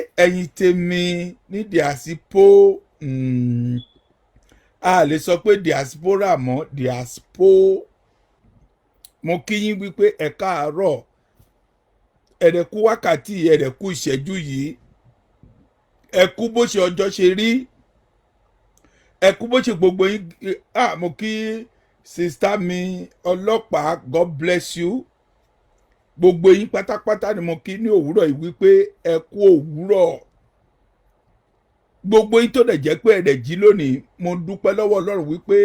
Ẹ̀yin tèmi ní diaspora, a lè sọ pé diaspora mọ́, diaspora. Mo kí yín wípé ẹ káàárọ̀, ẹ̀rẹ̀kú wákàtí, ẹ̀rẹ̀kú ìṣẹ́jú yìí, ẹ kú bó ṣe ọjọ́ ṣe rí, ẹ kú bó ṣe gbogbo yín. Ah, mo kí sister mi ọlọ́pàá, God bless you. Gbogbo yín pátápátá ni mo kí ní òwúrọ̀ yìí wípé ẹ kú òwúrọ̀. Gbogbo yín tó dẹ̀ jẹ́ pé ẹ̀rẹ̀ jí lónìí, mo dúpẹ́ lọ́wọ́ Ọlọ́run wípé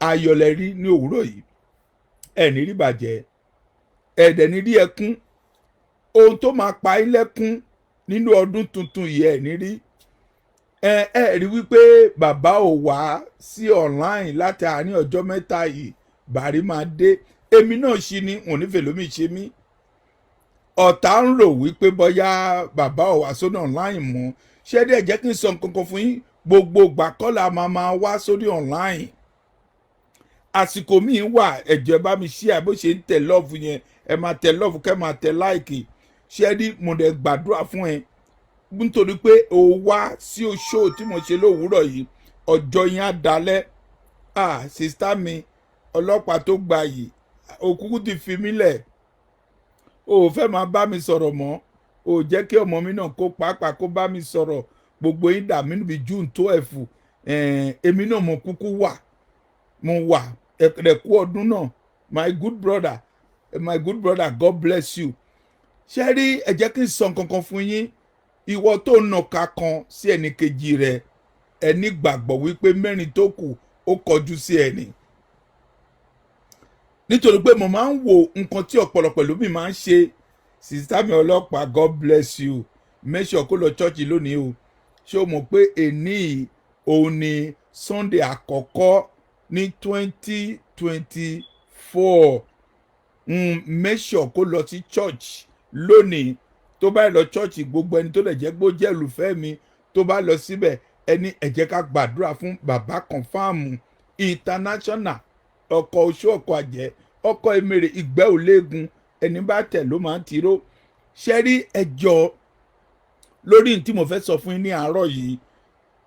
ayọ̀ lẹ rí ní òwúrọ̀ yìí. Ẹ̀ ní rí bàjẹ́, ẹ̀ dẹ̀ ní rí ẹkún. Ohun tó máa pa yín lẹ́kún nínú ọdún tuntun yìí, ẹ̀ ní rí. Ẹ ẹ rí wípé bàbá ò wá sí online láti àárín ọjọ́ 3 yìí. Bàrí máa dé, èmi náà ṣí ni òun nífẹ̀ẹ́ lómi ṣe mí. Ọ̀tá ń rò wípé bóyá bàbá ò wá sórí online mọ́. Ṣé díẹ̀ jẹ́ kí n sọ nǹkan kan fún yín? Gbogbo ìgbà kọ́ la máa máa wá sórí online. Àsìkò míì wà. Ẹ̀jọ̀, ẹ bá mi share bó ṣe ń tẹ love yẹn. Ẹ máa tẹ love, kẹ́ máa tẹ like. Ṣé rí, mo dẹ̀ gbàdúrà fún ẹ nítorí pé o wá sí show tí mo ṣe lówùúrọ̀ yìí. Ọjọ́ yẹn á dalẹ̀. Ah, sister mi ọlọ́pàá tó gba yìí, òkúkú ti fi mí lẹ̀, o ò fẹ́ máa bá mi sọ̀rọ̀ mọ́, o ò jẹ́ kí ọmọ mi náà kó pàápàá kó bá mi sọ̀rọ̀. Gbogbo yín dà mí níbi June 12. Èmi náà mo kúkú wà, mo wà. Ẹ̀kú ọdún náà, my good brother, my good brother, God bless you. Ṣé rí, ẹ jẹ́ kí n sọ nǹkan kan fún yín. Ìwọ tó ń nàka kan sí ẹnì kejì rẹ, ẹni gbàgbọ́ wípé mẹ́rin tó kù ó kọjú sí ẹni, nítorí pé mo máa ń wo nǹkan tí ọ̀pọ̀lọpọ̀ lómi máa ń ṣe. Sister mi ọlọ́pàá, God bless you. Make sure kó lọ church lónìí o. Ṣé o mọ̀ pé èní òun ni Sunday àkọ́kọ́ ní 2024? Make sure kó lọ sí church lónìí. Tó bá lọ church, gbogbo ẹni tó lè jẹ́ pé ó jẹ́ olùfẹ́ mi tó bá lọ síbẹ̀, ẹni ẹ jẹ́ ká gbàdúrà fún bàbá Confam International, ọkọ̀ oṣù, ọkọ̀ àjẹ́, ọkọ̀ emèrè, ìgbẹ́ òléegun, ẹni bá tẹ̀ ló máa ń tiró. Ṣẹ́rí, ẹjọ́ lórí tí mo fẹ́ sọ fún yín ní àárọ̀ yìí.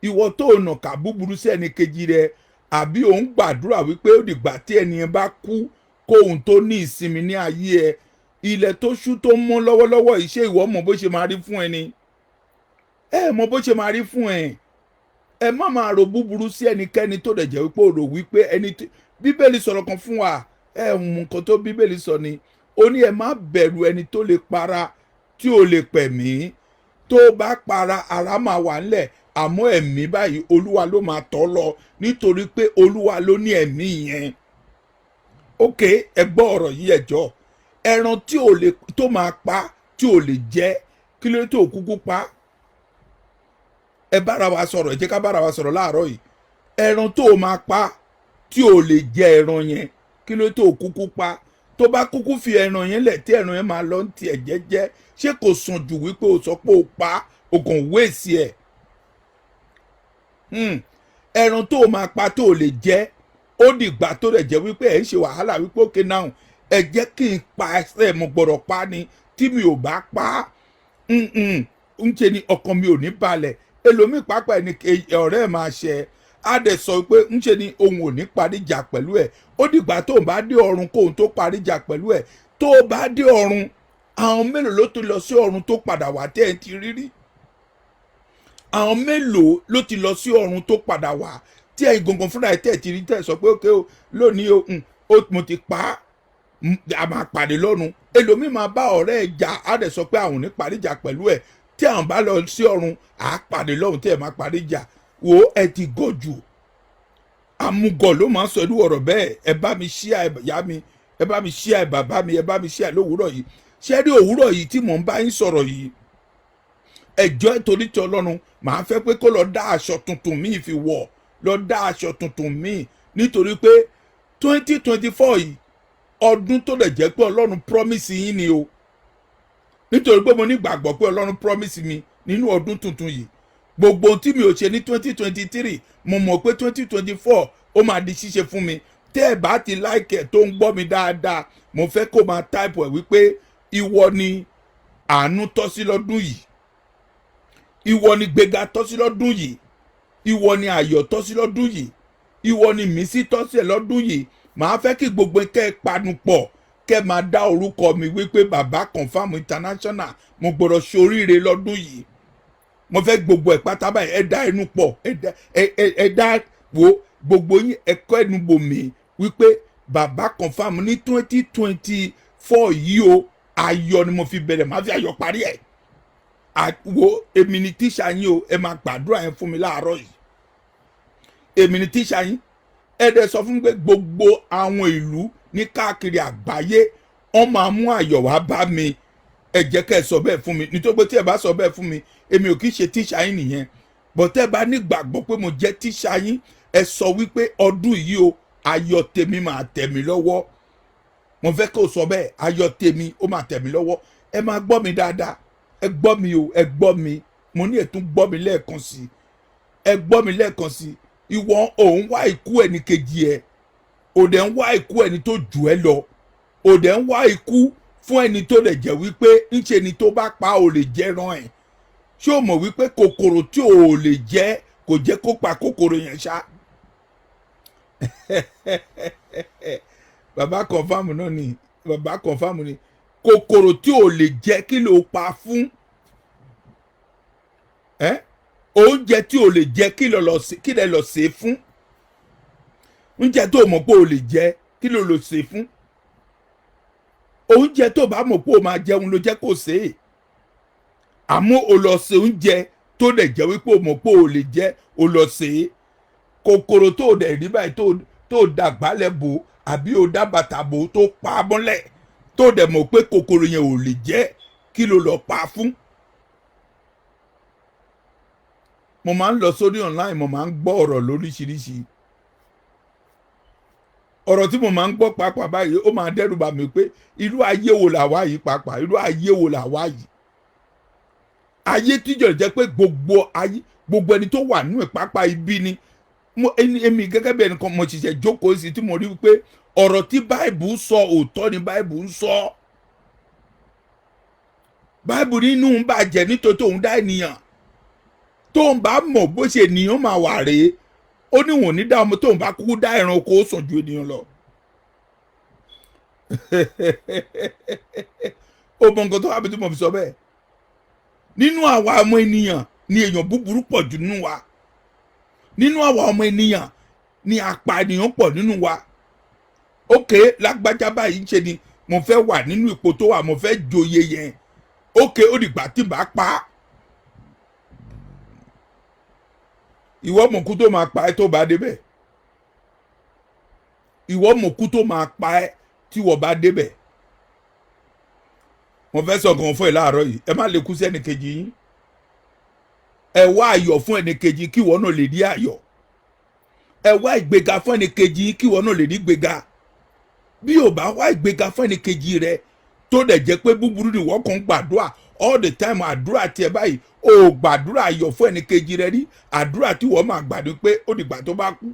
Ìwọ tó nàka búburú sí ẹnì kejì rẹ, àbí òun gbàdúrà wípé ó dìgbà tí ẹni yẹn bá kú kóhun tó ní ìsinmi ní ayé ẹ, ilẹ̀ tó ṣú tó mọ́ lọ́wọ́lọ́wọ́ yìí, ṣé ìwọ mọ̀ bó ṣe máa rí fún ẹni? Ẹ mọ̀ bó ṣe máa rí fún ẹ. Ẹ má máa ro búburú sí ẹnikẹ́ni tó dẹ̀ jẹ́ wípé ó rò wípé ẹni tí Bíbélì sọ̀rọ̀ kan fún wa. Ẹ mú nǹkan tó Bíbélì sọ ni, ó ní ẹ má bẹ̀rù ẹni tó lè para tí ò lè pẹ̀mí. Tó bá para, ara máa wà ńlẹ̀, àmọ́ ẹ̀mí báyìí, Olúwa ló máa tọ́ lọ, nítorí pé Olúwa ló ní ẹ̀mí yẹn. Ok, ẹ gbọ́ ọ̀rọ̀ yìí, ẹ jọ̀ọ́. Ẹran tí ò lè tó máa pa tí ò lè jẹ, kí ló tó kúkú pa? Ẹ bára wa sọ̀rọ̀, ẹ jẹ́ ká bára wa sọ̀rọ̀ láàárọ̀ yìí. Ẹran tó máa pa tí ò lè jẹ ẹran yẹn, kí ló tó kúkú pa? Tó bá kúkú fi ẹran yẹn lẹ̀ tí ẹran yẹn máa lọ ń tiẹ̀ jẹ́jẹ́, ṣé kò sàn jù wípé o sọ pé o pa, o kàn wéèsì ẹ̀? Ẹran tó máa pa tó lè jẹ, ó dìgbà tó lè jẹ́ wípé ẹ̀ ń ṣe wàhálà wípé okay now, ẹ jẹ́ kí n pa ẹsẹ̀, mo gbọ́dọ̀ pa ni. Tí mi ò bá pa, ń ṣe ni ọkàn mi ò ní balẹ̀. Ẹlòmíì pàápàá, ẹni ọ̀rẹ́ ẹ̀ máa ṣe, á dẹ̀ sọ pé ń ṣe ni òun ò ní parí ìjà pẹ̀lú ẹ̀, ó dìgbà tó ń bá dé ọ̀run kóun tó parí ìjà pẹ̀lú ẹ̀. Tó o bá dé ọ̀run, àwọn mélòó ló ti lọ sí ọ̀run tó padà wá tẹ́ ẹ ti rí rí? Àwọn mélòó ló ti lọ sí ọ̀run tó padà wá tí ẹ̀yin gangan fúnra ẹ̀ tẹ́ ẹ ti rí, tẹ́ ẹ sọ pé ókè o, lónìí o, mo ti pa á, a máa pàdé lọ́run? Ẹlòmíì máa bá ọ̀rẹ́ ẹ̀ jà, á dẹ̀ sọ pé àwọn ò ní parí ìjà pẹ̀lú ẹ̀, tí àwọn bá lọ sí ọ̀run, à á pàdé lọ́run tí ẹ̀ máa parí ìjà. Wo, ẹ ti gọ̀ jù. Amúgọ̀ ló máa ń sọ irú ọ̀rọ̀ bẹ́ẹ̀. Ẹ bá mi share, ìyá mi, ẹ bá mi share, bàbá mi, ẹ bá mi share lówùúrọ̀ yìí. Ṣé rí, òwúrọ̀ yìí tí mò ń bá yín sọ̀rọ̀ yìí, ẹjọ́, torí ti Ọlọ́run, màá fẹ́ pé kó lọ dá aṣọ tuntun míì fi wọ̀, lọ dá aṣọ tuntun míì, nítorí pé 2024 yìí, ọdún tó lè jẹ́ pé Ọlọ́run promise yín ni o. Nítorí pé mo ní gbàgbọ́ pé Ọlọ́run promise mi nínú ọdún tuntun yìí, gbogbo ohun tí mi ò ṣe ní 2023, mo mọ̀ pé 2024 ó máa di ṣíṣe fún mi. Tẹ́ ẹ bá ti like ẹ̀, tó ń gbọ́ mi dáadáa, mo fẹ́ kó máa type ẹ̀ wípé ìwọ ni àánú tọ́ sí lọ́dún yìí. Ìwọ ni gbéga tọ́sí lọ́dún yìí. Ìwọ ni ayọ̀ tọ́sí lọ́dún yìí. Ìwọ ni mísí tọ́sí ẹ̀ lọ́dún yìí. Màá fẹ́ kí gbogbo kẹ́ ẹ panu pọ̀, kẹ́ ẹ máa dá orúkọ mi wípé Bàbá Confam International, mo gbọ́dọ̀ ṣoríire lọ́dún yìí. Mo fẹ́ gbogbo ẹ̀ pátá báyìí, ẹ dá ẹnu pọ̀, ẹ dá wo gbogbo yín, ẹ kọ́ ẹnu bò mí wípé Bàbá Confam ní 2024 yìí o, ayọ̀ ni mo fi bẹ̀rẹ̀, màá fi ayọ̀ parí ẹ̀. Wo, èmi ni tíṣà yín o. Ẹ máa gbàdúrà yẹn fún mi láàárọ̀ yìí. Èmi ni tíṣà yín. Ẹ dẹ̀ sọ fún mi pé gbogbo àwọn ìlú ní káàkiri àgbáyé, wọ́n máa mú ayọ̀ wá bá mi. Ẹ jẹ́ kẹ́ ẹ sọ bẹ́ẹ̀ fún mi, nítorí pé tí ẹ bá sọ bẹ́ẹ̀ fún mi, èmi ò kì í ṣe tíṣà yín nìyẹn. But tẹ́ ẹ bá nígbàgbọ́ pé mo jẹ́ tíṣà yín, ẹ sọ wípé ọdún yìí o, ayọ̀ tèmi máa tẹ̀ mí lọ́wọ́. Mo fẹ́ kó o sọ bẹ́ẹ̀: ayọ̀ tèmi, ó máa tẹ̀ mí lọ́wọ́. Ẹ máa gbọ́ mi dáadáa. Ẹ gbọ́ mi o, ẹ gbọ́ mi. Mo ní ètún gbọ́ mi lẹ́ẹ̀kan sí i. Ẹ gbọ́ mi lẹ́ẹ̀kan sí i. Ìwọ òun wá ikú ẹnì kejì ẹ, òdẹ̀ ń wá ikú ẹni tó jù ẹ lọ, òdẹ̀ ń wá ikú fún ẹni tó lè jẹ́ wípé ńṣe ni tó bá pa ò lè jẹ́ràn ẹ̀. Ṣé o mọ̀ wípé kòkòrò tí o ò lè jẹ́ kò jẹ́ kó pa kòkòrò yẹn ṣá? Bàbá Confam náà ni, Bàbá Confam ni. Kòkòrò tí o lè jẹ́, kí ló pa fún ẹ? Oúnjẹ tí o lè jẹ, kí lẹ lọ sè fún? Oúnjẹ tó o mọ̀ pé o lè jẹ, kí ló lọ sè fún? Oúnjẹ tó o bá mọ̀ pé o máa jẹun ló jẹ́ kó sè é. Àmọ́ o lọ sè oúnjẹ tó lè jẹ́ wípé o mọ̀ pé o lè jẹ, o lọ sè é. Kòkòrò tó o dẹ̀ rí báyìí, tó o dàgbálẹ̀ bò àbí o dá bàtà bò, tó pa á mọ́lẹ̀, tó dẹ̀ mọ̀ pé kòkòrò yẹn ò lè jẹ́, kí ló lọ pa fún? Mo máa ń lọ sórí online, mo máa ń gbọ́ ọ̀rọ̀ lóríṣiríṣi. Ọ̀rọ̀ tí mo máa ń gbọ́ pàápàá báyìí, ó máa dẹ́rù bà mí pé irú ayé wo là wá yìí pàápàá? Irú ayé wo là wá yìí? Ayé tíjọ jẹ́ pé gbogbo ayé, gbogbo ẹni tó wà nínú ìpápá ibi ni. Mo èmi gẹ́gẹ́ bí ẹnìkan, mo ṣiṣẹ́ jókòó sí tí mo rí wípé ọ̀rọ̀ tí Báìbù sọ, òótọ́ ni Báìbù ń sọ. Báìbù nínú ń bàjẹ́ nítorí tóun dá ènìyàn, tóun bá mọ̀ bó ṣe ènìyàn máa wà rèé, ó ní wọn ò ní dá ọmọ. Tóun bá kúkú dá ẹranko, ó sàn ju ènìyàn lọ. Ó mọ nǹkan tó wà bí tí mo fi sọ bẹ́ẹ̀. Nínú àwa ọmọ ènìyàn ni èèyàn búburú pọ̀ jù nínú wa. Nínú àwa ọmọ ènìyàn ni apànìyàn pọ̀ nínú wa. Ókè, lágbájá báyìí ń ṣe ni mo fẹ́ wà nínú ipò tó wà, mo fẹ́ joyè yẹn. Ókè, ó dìgbà tí n bá pa á. Ìwọ mọ̀kú tó máa pa ẹ́ tó bá débẹ̀. Ìwọ mọ̀kú tó máa pa ẹ́ tí wọ́n bá débẹ̀. Mo fẹ́ sọ nǹkan fún ẹ láàárọ̀ yìí. Ẹ má lè kú sí ẹnìkejì yín. Ẹ wá ayọ̀ fún ẹnìkejì kí ìwọ náà lè rí ayọ̀. Ẹ wá ìgbéga fún ẹnìkejì yín kí ìwọ náà lè rí ìgbéga. Bí o bá wá ìgbéga fún ẹnìkejì rẹ, tó dẹ̀ jẹ́ pé búburú ni wọ́n kàn ń gbàdúrà all the time, àdúrà tiẹ̀ báyìí, o ò gbàdúrà ayọ̀ fún ẹnìkejì rẹ rí, àdúrà tí wọ́n máa gbà ní pé ó dìgbà tó bá kú.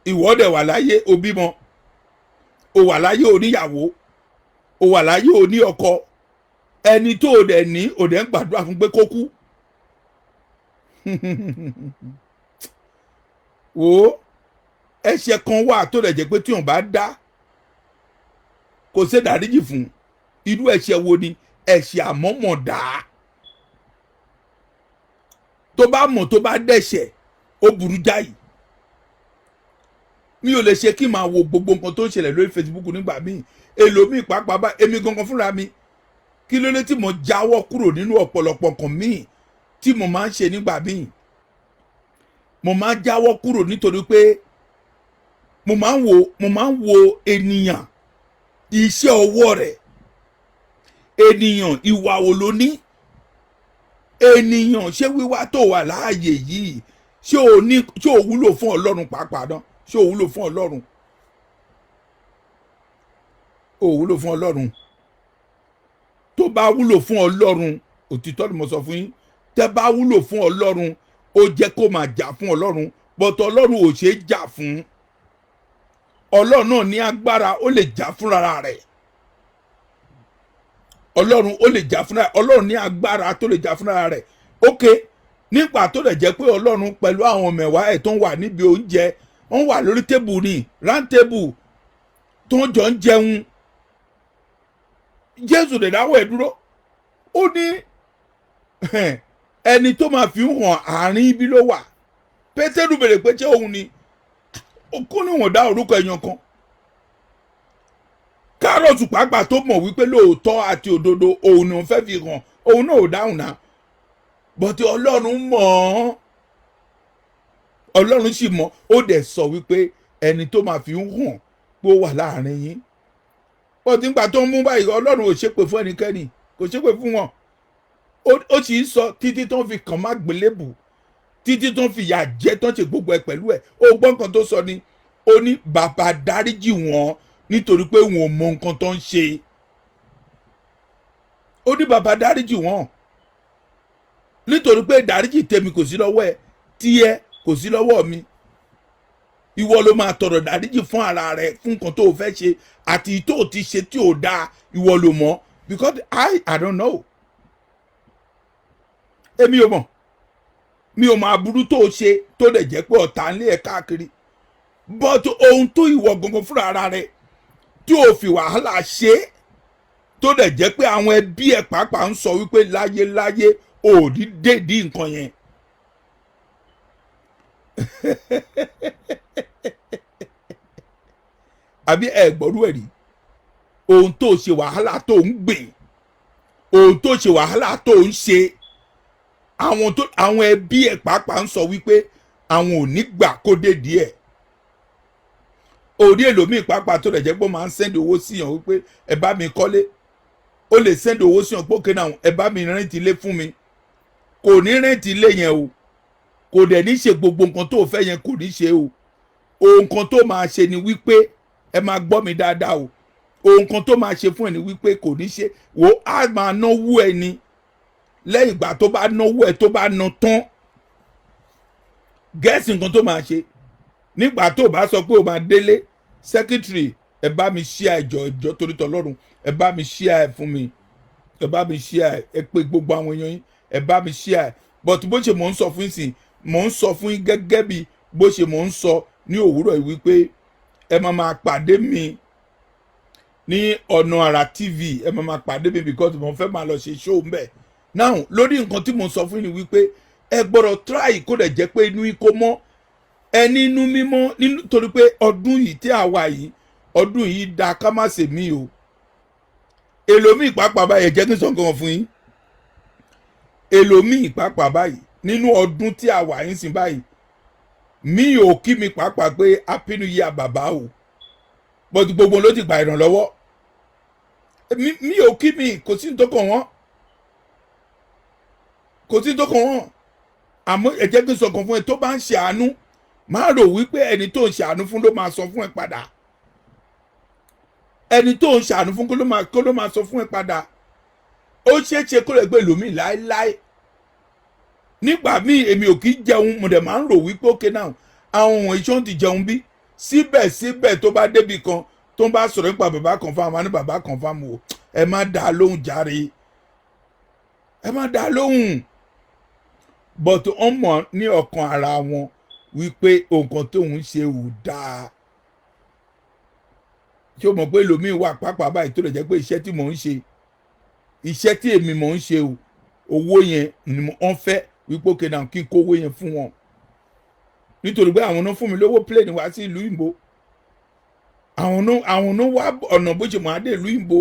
Ìwọ dẹ̀ wà láyé, o bímọ, o wà láyé, o níyàwó, o wà láyé, o ní ọkọ. Ẹni tó o dẹ̀ ní, o dẹ̀ ń gbàdúrà fún pé kó kú. Wo, ẹ̀ṣẹ̀ kan wà tó dẹ̀ jẹ́ pé tí òun bá dá, kò sí ìdáríjì fún. Irú ẹ̀ṣẹ̀ wo ni? Ẹ̀ṣẹ̀ àmọ́mọ̀dá. Tó bá mọ̀, tó bá dẹ̀ṣẹ̀, ó burú jáì. Mi ò lè ṣe kí n máa wo gbogbo nǹkan tó ń ṣẹlẹ̀ lórí Facebook nígbà míì. Èlòmíì pàápàá bá èmi gangan fúnra mi, kí ló dé tí mo jáwọ́ kúrò nínú ọ̀pọ̀lọpọ̀ nǹkan míì tí mo máa ń ṣe nígbà míì? Mo máa ń jáwọ́ kúrò nítorí pé mo máa ń wo ènìyàn, iṣẹ́ ọwọ́ rẹ̀. Ènìyàn, ìwà wo ló ní? Ènìyàn, ṣé wíwá tó wà láàyè yìí, ṣé o ní, ṣé o wúlò fún Ọlọ́run pàápàá náà? Ṣé o wúlò fún Ọlọ́run? O wúlò fún Ọlọ́run. Tó bá wúlò fún Ọlọ́run, òtítọ́ ni mo sọ fún yín, tẹ́ bá wúlò fún Ọlọ́run, ó jẹ́ kó máa jà fún Ọlọ́run. But Ọlọ́run ò ṣeé jà fún. Ọlọ́run náà ní agbára, ó lè jà fúnra rẹ̀. Ọlọ́run ó lè jà fúnra. Ọlọ́run ní agbára tó lè jà fúnra rẹ̀. Ok, nígbà tó lè jẹ́ pé Ọlọ́run pẹ̀lú àwọn mẹ̀wá ẹ̀ tó ń wà níbi oúnjẹ, wọ́n wà lórí table ní round table tó ń jọ ń jẹun, Jésù lè dáwọ́ ẹ̀ dúró. Ó ní ẹni tó máa fi hàn, àárín ibi ló wà. Pétérù béèrè pé ṣé òun ni? Kó ní wọn dá orúkọ èèyàn kan. Kárọ̀tù pàápàá tó mọ̀ wípé lóòótọ́ àti òdodo òun ni òun fẹ́ fi hàn, òun náà ò dáhùn náà. But Ọlọ́run mọ̀ ọ́n, Ọlọ́run sì mọ̀. Ó dẹ̀ sọ wípé ẹni tó máa fi hàn pé ó wà láàrin yín. But nígbà tó ń mú báyìí, Ọlọ́run ò ṣépè fún ẹnikẹ́ni, kò ṣépè fún wọn. Ó sì ń sọ títí tó ń fi kàn má gbélébù, títí tó ń fi ìyà jẹ, tó ń ṣe gbogbo ẹ pẹ̀lú ẹ̀. Ó gbọ́ nǹkan tó sọ ni. Ó ní, "Bàbá, dáríjì wọ́n, nítorí pé wọn ò mọ nǹkan tó ń ṣe." Ó ní, "Bàbá, dáríjì wọ́n, nítorí pé dáríjì tèmi kò sí lọ́wọ́ ẹ, tiẹ̀ kò sí lọ́wọ́ mi. Ìwọ ló máa tọrọ dáríjì fún ara rẹ fún nǹkan tó o fẹ́ ṣe àti tó o ti ṣe tí o dáa. Ìwọ ló mọ̀, because I don't know. Èmi ò mọ̀, mi ò mọ aburú tó o ṣe tó lè jẹ́ pé ọ̀tá ń lé ẹ káàkiri. But ohun tó ìwọ gangan fúnra ara rẹ tí o fi wàhálà ṣe, tó lè jẹ́ pé àwọn ẹbí ẹ pàápàá ń sọ wípé láyéláyé ò ní dédìí nǹkan yẹn. Àbí ẹ gbọ́rú ẹ̀ rí? Ohun tó ṣe wàhálà tó ń gbìn, ohun tó ṣe wàhálà tó ń ṣe, àwọn tó àwọn ẹbí ẹ pàápàá ń sọ wípé àwọn ò ní gbà kó dédìí ẹ̀. Orí èlòmíì pàápàá tó lè jẹ́ pé ó máa ń send owó síyàn wípé ẹ bá mi kọ́lé, ó lè send owó síyàn pé òkè náà, ẹ bá mi rent ilé fún mi. Kò ní rent ilé yẹn o, kò dẹ̀ ní ṣe gbogbo nǹkan tó fẹ́ yẹn, kò ní ṣe o. Ohun kan tó máa ṣe ni wípé, ẹ máa gbọ́ mi dáadáa o, ohun kan tó máa ṣe fún ẹ ni wípé kò ní ṣe wò á, máa náwó ẹ ni. Lẹ́yìn ìgbà tó bá náwó ẹ, tó bá ná tán, guess nǹkan tó máa ṣe nígbà tó bá sọ pé o máa délé. Secretary, ẹ bá mi share ìjọ ìjọ torí tọlọ́run. Ẹ bá mi share ẹ fún mi, ẹ bá mi share ẹ. Pé gbogbo àwọn èèyàn yín, ẹ bá mi share ẹ. But bó ṣe mò ń sọ fún yín sìn, mò ń sọ fún yín gẹ́gẹ́ bí bó ṣe mò ń sọ ní òwúrọ̀ yìí wípé ẹ máa máa pàdé mi ní Ọ̀nà Àrà TV. Ẹ máa máa pàdé mi because mo fẹ́ máa lọ ṣe show mbẹ̀ now. Lórí nǹkan tí mo sọ fún yín ni wípé ẹ gbọ́dọ̀ try kó dẹ̀ jẹ́ pé inú yín kó mọ́ ẹ nínú mímọ́, nítorí pé ọdún yìí tí a wà yìí, ọdún yìí da ká má ṣe mí o. Èlòmíì pàápàá báyìí, ẹ jẹ́ kí n sọ nǹkan fún yín. Èlòmíì pàápàá báyìí, nínú ọdún tí a wà yín sìn báyìí, mi ò kí mi pàápàá pé happy new year bàbá o, but gbogbo ló ti gba ìrànlọ́wọ́. Mi ò kí mi, kò sí ní tó kàn wọ́n, kò sí ní tó kàn wọ́n. Àmọ́ ẹ jẹ́ kí n sọ kan fún ẹ: tó bá ń ṣe àánú, má rò wípé ẹni tó ń ṣàánú fún ló máa sọ fún ẹ padà. Ẹni tó ń ṣàánú fún kó ló máa sọ fún ẹ padà. Ó ṣeé ṣe kó lè gbé lómi láéláé. Nígbà míì, èmi ò kí jẹun, mo dẹ̀ máa ń rò wípé okay now, àwọn ohun ìṣó ti jẹun bí. Síbẹ̀síbẹ̀, tó bá débi kan, tó ń bá sọ̀rọ̀ nípa bàbá confam, ní bàbá confam o, ẹ má dá a lóhùn jàre, ẹ má dá a lóhùn. But wọ́n mọ̀ ní ọkàn ara wọn wípé nǹkan tóun ṣe ò dáa. Ṣé o mọ̀ pé lómi wà pàápàá báyìí tó lè jẹ́ pé iṣẹ́ tí mò ń ṣe, iṣẹ́ tí èmi mò ń ṣe o, owó yẹn ni wọ́n fẹ́ wípé okay náà, kí n kówó yẹn fún wọn, nítorí pé àwọn náà fún mi lówó plane wá sí ìlú ìbò, àwọn náà wá ọ̀nà bó ṣe mọ̀ á dé ìlú ìbò.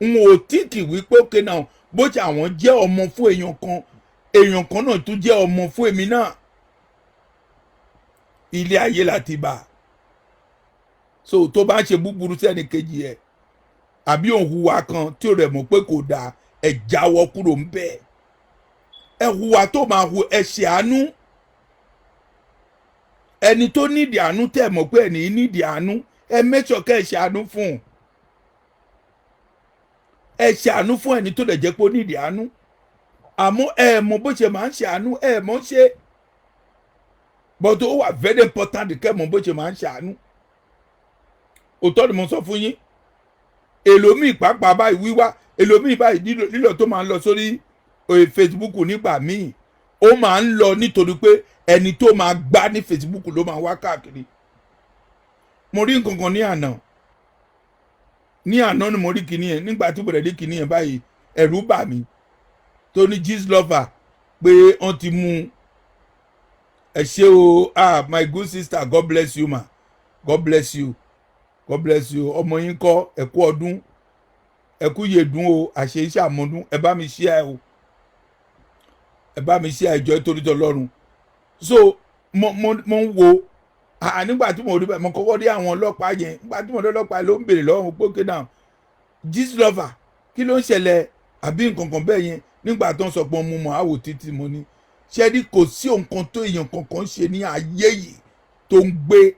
N ò tíìkì wípé okay náà, bó ṣe àwọn jẹ́ ọmọ fún èèyàn kan, èèyàn kan náà tún jẹ́ ọmọ fún èmi náà. Ilé ayé láti bá. So tó bá ń ṣe búburú sẹ́ni kejì ẹ̀, àbí òun hùwà kan tí ò rẹ̀ mọ̀ pé kò dáa, ẹ jáwọ́ kúrò ń bẹ́ẹ̀. Ẹ hùwà tó máa hu, ẹ ṣe àánú. Ẹni tó nídìí àánú, tẹ̀ mọ̀ pé ẹni nídìí àánú, ẹ mẹ́sọ̀ kẹ́ ẹ ṣe àánú fún un. Ẹ ṣe àánú fún ẹni tó lè jẹ́ pé ó nídìí àánú. Àmọ́ ẹ mọ̀ bó ṣe máa ń ṣe àánú, ẹ mọ̀ ṣe. But ó wà very important kẹ́ mọ̀ bó ṣe máa ń ṣe àánú. Òótọ́ ni mo sọ fún yín. Èlòmíì pàápàá báyìí wíwá, èlòmíì báyìí lílọ tó máa ń lọ sórí Facebook nígbà míì, ó máa ń lọ nítorí pé ẹni tó máa gbá ní Facebook ló máa wá káàkiri. Mo rí nǹkan kan ní àná. Ní àná ni mo rí kinní yẹn. Nígbà tí mo rẹ̀ rí kinní yẹn báyìí, ẹ̀rù bà mí, tó ní Gistlover pé wọ́n ti mú un. Ẹ ṣé o. Ah, my good sister, God bless you ma, God bless you, God bless you. Ọmọ yín kọ́? Ẹ kú ọdún, ẹ kú yèdún o, àṣẹ iṣẹ́ àmọ́dún. Ẹ bá mi ṣí ẹ o, ẹ bá mi ṣí àìjọ torí tọlọ́run. So mo ń wo nígbà tí mo rí bẹ́ẹ̀, mo kọ́kọ́ rí àwọn ọlọ́pàá yẹn. Nígbà tí mo rí ọlọ́pàá ló ń béèrè lọ́wọ́ pé, "Okay now, Gistlover, kí ló ń ṣẹlẹ̀?" àbí nǹkan kan bẹ́ẹ̀ yẹn. Nígbà tó ń sọ pé mo mọ̀ àwò títí, mo ní ṣé ní kò sí nǹkan tó èèyàn kankan ṣe ní ayé yìí tó ń gbé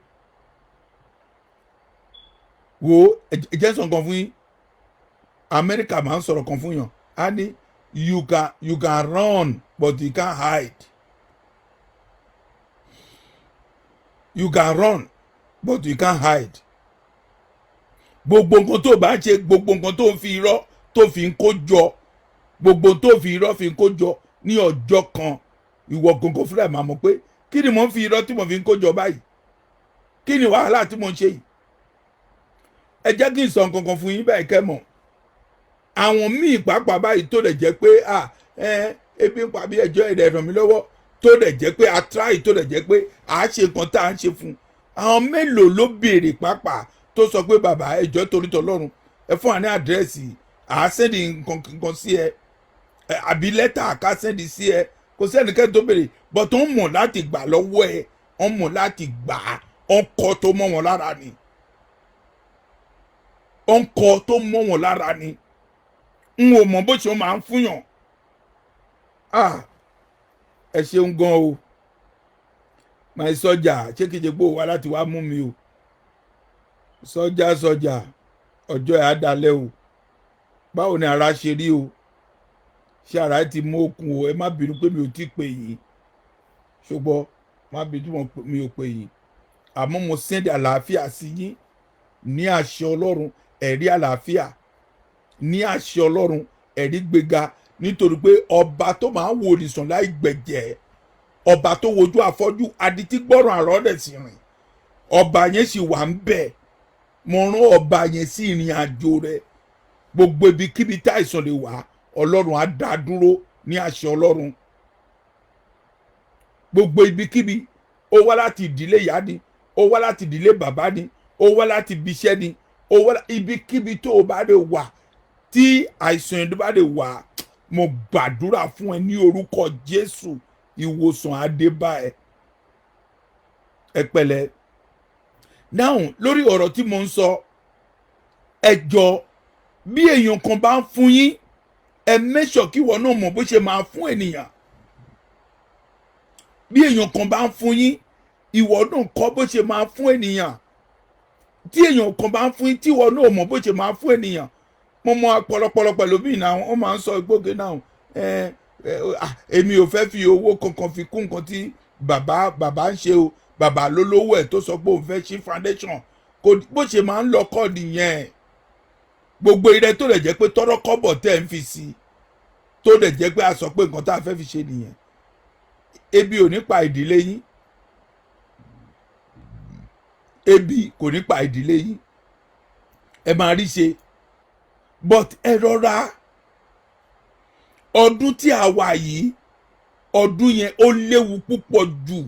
wo. Ẹ jẹ́ sọ nǹkan fún yín. Amẹ́ríkà máa ń sọ̀rọ̀ kan fún yàn, á ní, You can run, but you can't hide. You can run, but you can't hide." Gbogbo nǹkan tó bá ń ṣe, gbogbo nǹkan tó ń fi irọ́ tó fi ń kó jọ, gbogbo tó fi irọ́ fi ń kó jọ, ní ọjọ́ kan, ìwọ gbogbo fúnra ẹ̀ máa mọ̀ pé, kí ni mò ń fi irọ́ tí mo fi ń kó jọ báyìí? Kí ni wàhálà tí mo ń ṣe yìí? Ẹ jẹ́ kí n sọ nǹkan kan fún yín báyìí kẹ́ mọ̀. Àwọn míì pàápàá báyìí tó lè jẹ́ pé, ah, ẹ ebi ń pa bí, ẹjọ́ ẹ̀rẹ̀ ràn mí lọ́wọ́, tó lè jẹ́ pé a try, tó lè jẹ́ pé a ṣe nǹkan tá à ń ṣe fún àwọn, mélòó ló béèrè pàápàá tó sọ pé, "Bàbá, ẹjọ́ torí tọlọ́run, ẹ fún wa ní address, à á send nǹkan nǹkan sí ẹ, àbí lẹ́tà ká send sí ẹ"? Kò sẹ́nikẹ́ni tó béèrè, but tó ń mọ̀ láti gbà lọ́wọ́ ẹ, wọ́n mọ̀ láti gbà á. Ọkọ̀ tó mọ́ wọn lára ni, ọkọ̀ tó mọ́ wọn lára ni. N ò mọ̀ bó ṣe máa ń fúnyàn. Ah, ẹ ṣeun gan o, my sọjà. Ṣé kìí ṣe pé ó wá láti wá mú mi o? Sọjà, sọjà, ọjọ́ ẹ̀ á dalẹ̀ o. Báwo ni ara ṣe rí o? Ṣé ara ti mú okun o? Ẹ má bínú pé mi ò tí ì pè yín, ṣùgbọ́n má bínú mi ò pè yín, àmọ́ mo send àlàáfíà sí yín ní àṣẹ Ọlọ́run. Ẹ̀rí àlàáfíà ní àṣẹ Ọlọ́run, ẹ̀rí gbéga, nítorí pé ọba tó máa ń wo òrìṣàn láì gbẹ̀jẹ̀, ọba tó wojú afọ́jú, adití gbọ́ràn, àrọ́ rẹ̀ sì rìn, ọba yẹn sì wà ń bẹ̀. Mo rán ọba yẹn sí ìrìn àjò rẹ̀. Gbogbo ibikíbi tí àìsàn lè wà, Ọlọ́run á dá dúró ní àṣẹ Ọlọ́run. Gbogbo ibikíbi, ó wá láti ìdílé ìyá ni, ó wá láti ìdílé bàbá ni, ó wá láti ibiṣẹ́ ni, ó wá ibikíbi tó o bá lè wà tí àìsàn yẹn bá lè wà, mo gbàdúrà fún ẹ ní orúkọ Jésù, ìwòsàn á dé bá ẹ. Ẹ pẹ̀lẹ́. Now, lórí ọ̀rọ̀ tí mo ń sọ, ẹ jọ, bí èèyàn kan bá ń fún yín, ẹ mẹ́sọ̀ kí ìwọ náà mọ̀ bó ṣe máa fún ènìyàn. Bí èèyàn kan bá ń fún yín, ìwọ náà kọ́ bó ṣe máa fún ènìyàn. Tí èèyàn kan bá ń fún yín, tí ìwọ náà mọ̀ bó ṣe máa fún ènìyàn. Mo mọ pọlọpọlọ pẹ̀lú mi náà, wọ́n máa ń sọ ìgbóge náà, ẹ ẹ, èmi ò fẹ́ fi owó kankan fi kún nǹkan tí bàbá ń ṣe o. Bàbá lólówó ẹ̀ tó sọ pé òun fẹ́ ṣí foundation kò, bó ṣe máa ń lọ kọ́ nìyẹn. Gbogbo ire tó lè jẹ́ pé tọ́rọ́ kọ́bọ̀ tẹ́ ń fi sí, tó lè jẹ́ pé a sọ pé nǹkan tá a fẹ́ fi ṣe nìyẹn, ebi ò ní pa ìdílé yín, ebi kò ní pa ìdílé yín, ẹ máa rí ṣe. But ẹ rọra, ọdún tí a wà yìí, ọdún yẹn ó léwu púpọ̀ jù.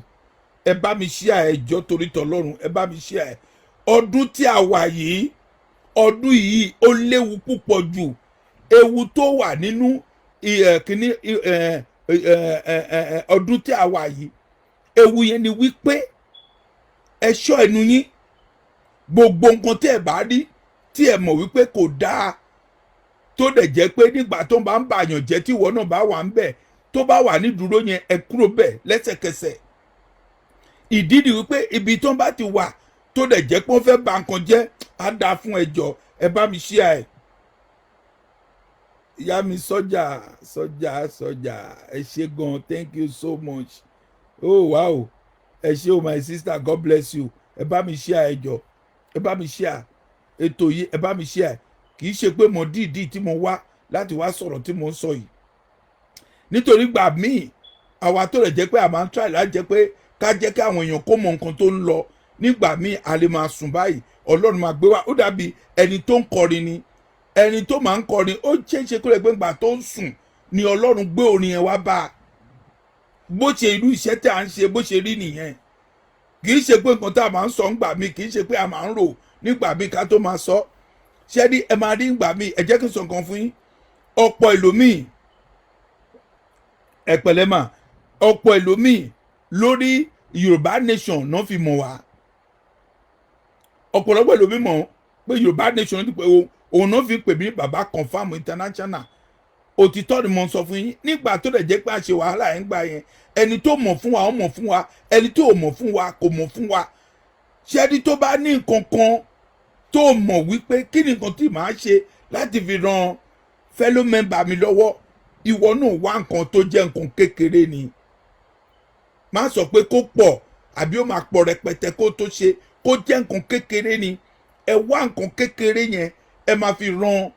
Ẹ bá mi ṣí ẹjọ́ torí tọlọ́run, ẹ bá mi ṣí ẹ. Ọdún tí a wà yìí, ọdún yìí ó léwu púpọ̀ jù. Ewu tó wà nínú kíní ọdún tí a wà yìí, ewu yẹn ni wípé ẹ ṣọ́ ẹnu yín. Gbogbo nǹkan tí ẹ bá rí, tí ẹ mọ̀ wípé kò dáa, tó dẹ̀ jẹ́ pé nígbà tó bá ń bàyàn jẹ́, tí ìwọ náà bá wà ń bẹ̀, tó bá wà ní dúró yẹn, ẹ kúrò bẹ̀ lẹ́sẹ̀kẹsẹ̀. Ìdí ni wípé ibi tó bá ti wà, tó dẹ̀ jẹ́ pé wọ́n fẹ́ bà nǹkan jẹ́, á dáa fún ẹjọ́. Ẹ bá mi ṣí ẹ. Ìyá mi sọ́jà, sọ́jà, sọ́jà, ẹ ṣé gan, thank you so much. Oh wow, ẹ ṣé o, my sister, God bless you. Ẹ bá mi ṣí ẹ jọ, ẹ bá mi ṣí ètò yìí, ẹ bá mi ṣí ẹ. Kì í ṣe pé mo dìídì tí mo wá láti wá sọ̀rọ̀ tí mo ń sọ yìí, nítorí gbà míì, àwa tó lè jẹ́ pé a máa ń try láti jẹ́ pé ká jẹ́ kí àwọn èèyàn kó mọ nǹkan tó ń lọ, nígbà míì a lè máa sùn báyìí, Ọlọ́run máa gbé wá. Ó dàbí ẹni tó ń kọrin ni. Ẹni tó máa ń kọrin, ó ṣeé ṣe kó lè gbé ìgbà tó ń sùn ni Ọlọ́run gbé orin yẹn wá bá a. Bó ṣe irú iṣẹ́ tí a ń ṣe, bó ṣe rí nìyẹn. Kì í ṣe pé nǹkan tá a máa ń sọ ńgbà míì, kì í ṣe pé a máa ń rò nígbà míì ká tó máa sọ. Ṣé ní ẹ máa rí ńgbà míì, ẹ jẹ́ kí n sọ nǹkan fún yín. Ọ̀pọ̀ ẹlòmíì, ẹ pẹ̀lẹ́ mà, ọ̀pọ̀ ẹlòmíì lórí Yorùbá Nation náà fi mọ̀ wá. Ọ̀pọ̀lọpọ̀ ẹlòmíì mọ̀ pé Yorùbá Nation ti pé òun náà fi pè mí Baba Confam International. Òtítọ́ ni mo ń sọ fún yín. Nígbà tó dẹ̀ jẹ́ pé a ṣe wàhálà ẹ̀ ń gbà yẹn, ẹni tó mọ̀ fún wa, ó mọ̀ fún wa. Ẹni tó mọ̀ fún wa, kò mọ̀ fún wa. Ṣẹ́ni tó bá ní nǹkan kan tó mọ̀ wípé kí ni nǹkan tí màá ṣe láti fi ran fellow member mi lọ́wọ́, ìwọ náà wá nǹkan tó jẹ́ nǹkan kékeré ni. Má sọ pé kó pọ̀ àbí ó máa pọ̀ rẹpẹtẹ kó tó ṣe. Kó jẹ́ nǹkan kékeré ni, ẹ wá nǹkan kékeré yẹn, ẹ máa fi ran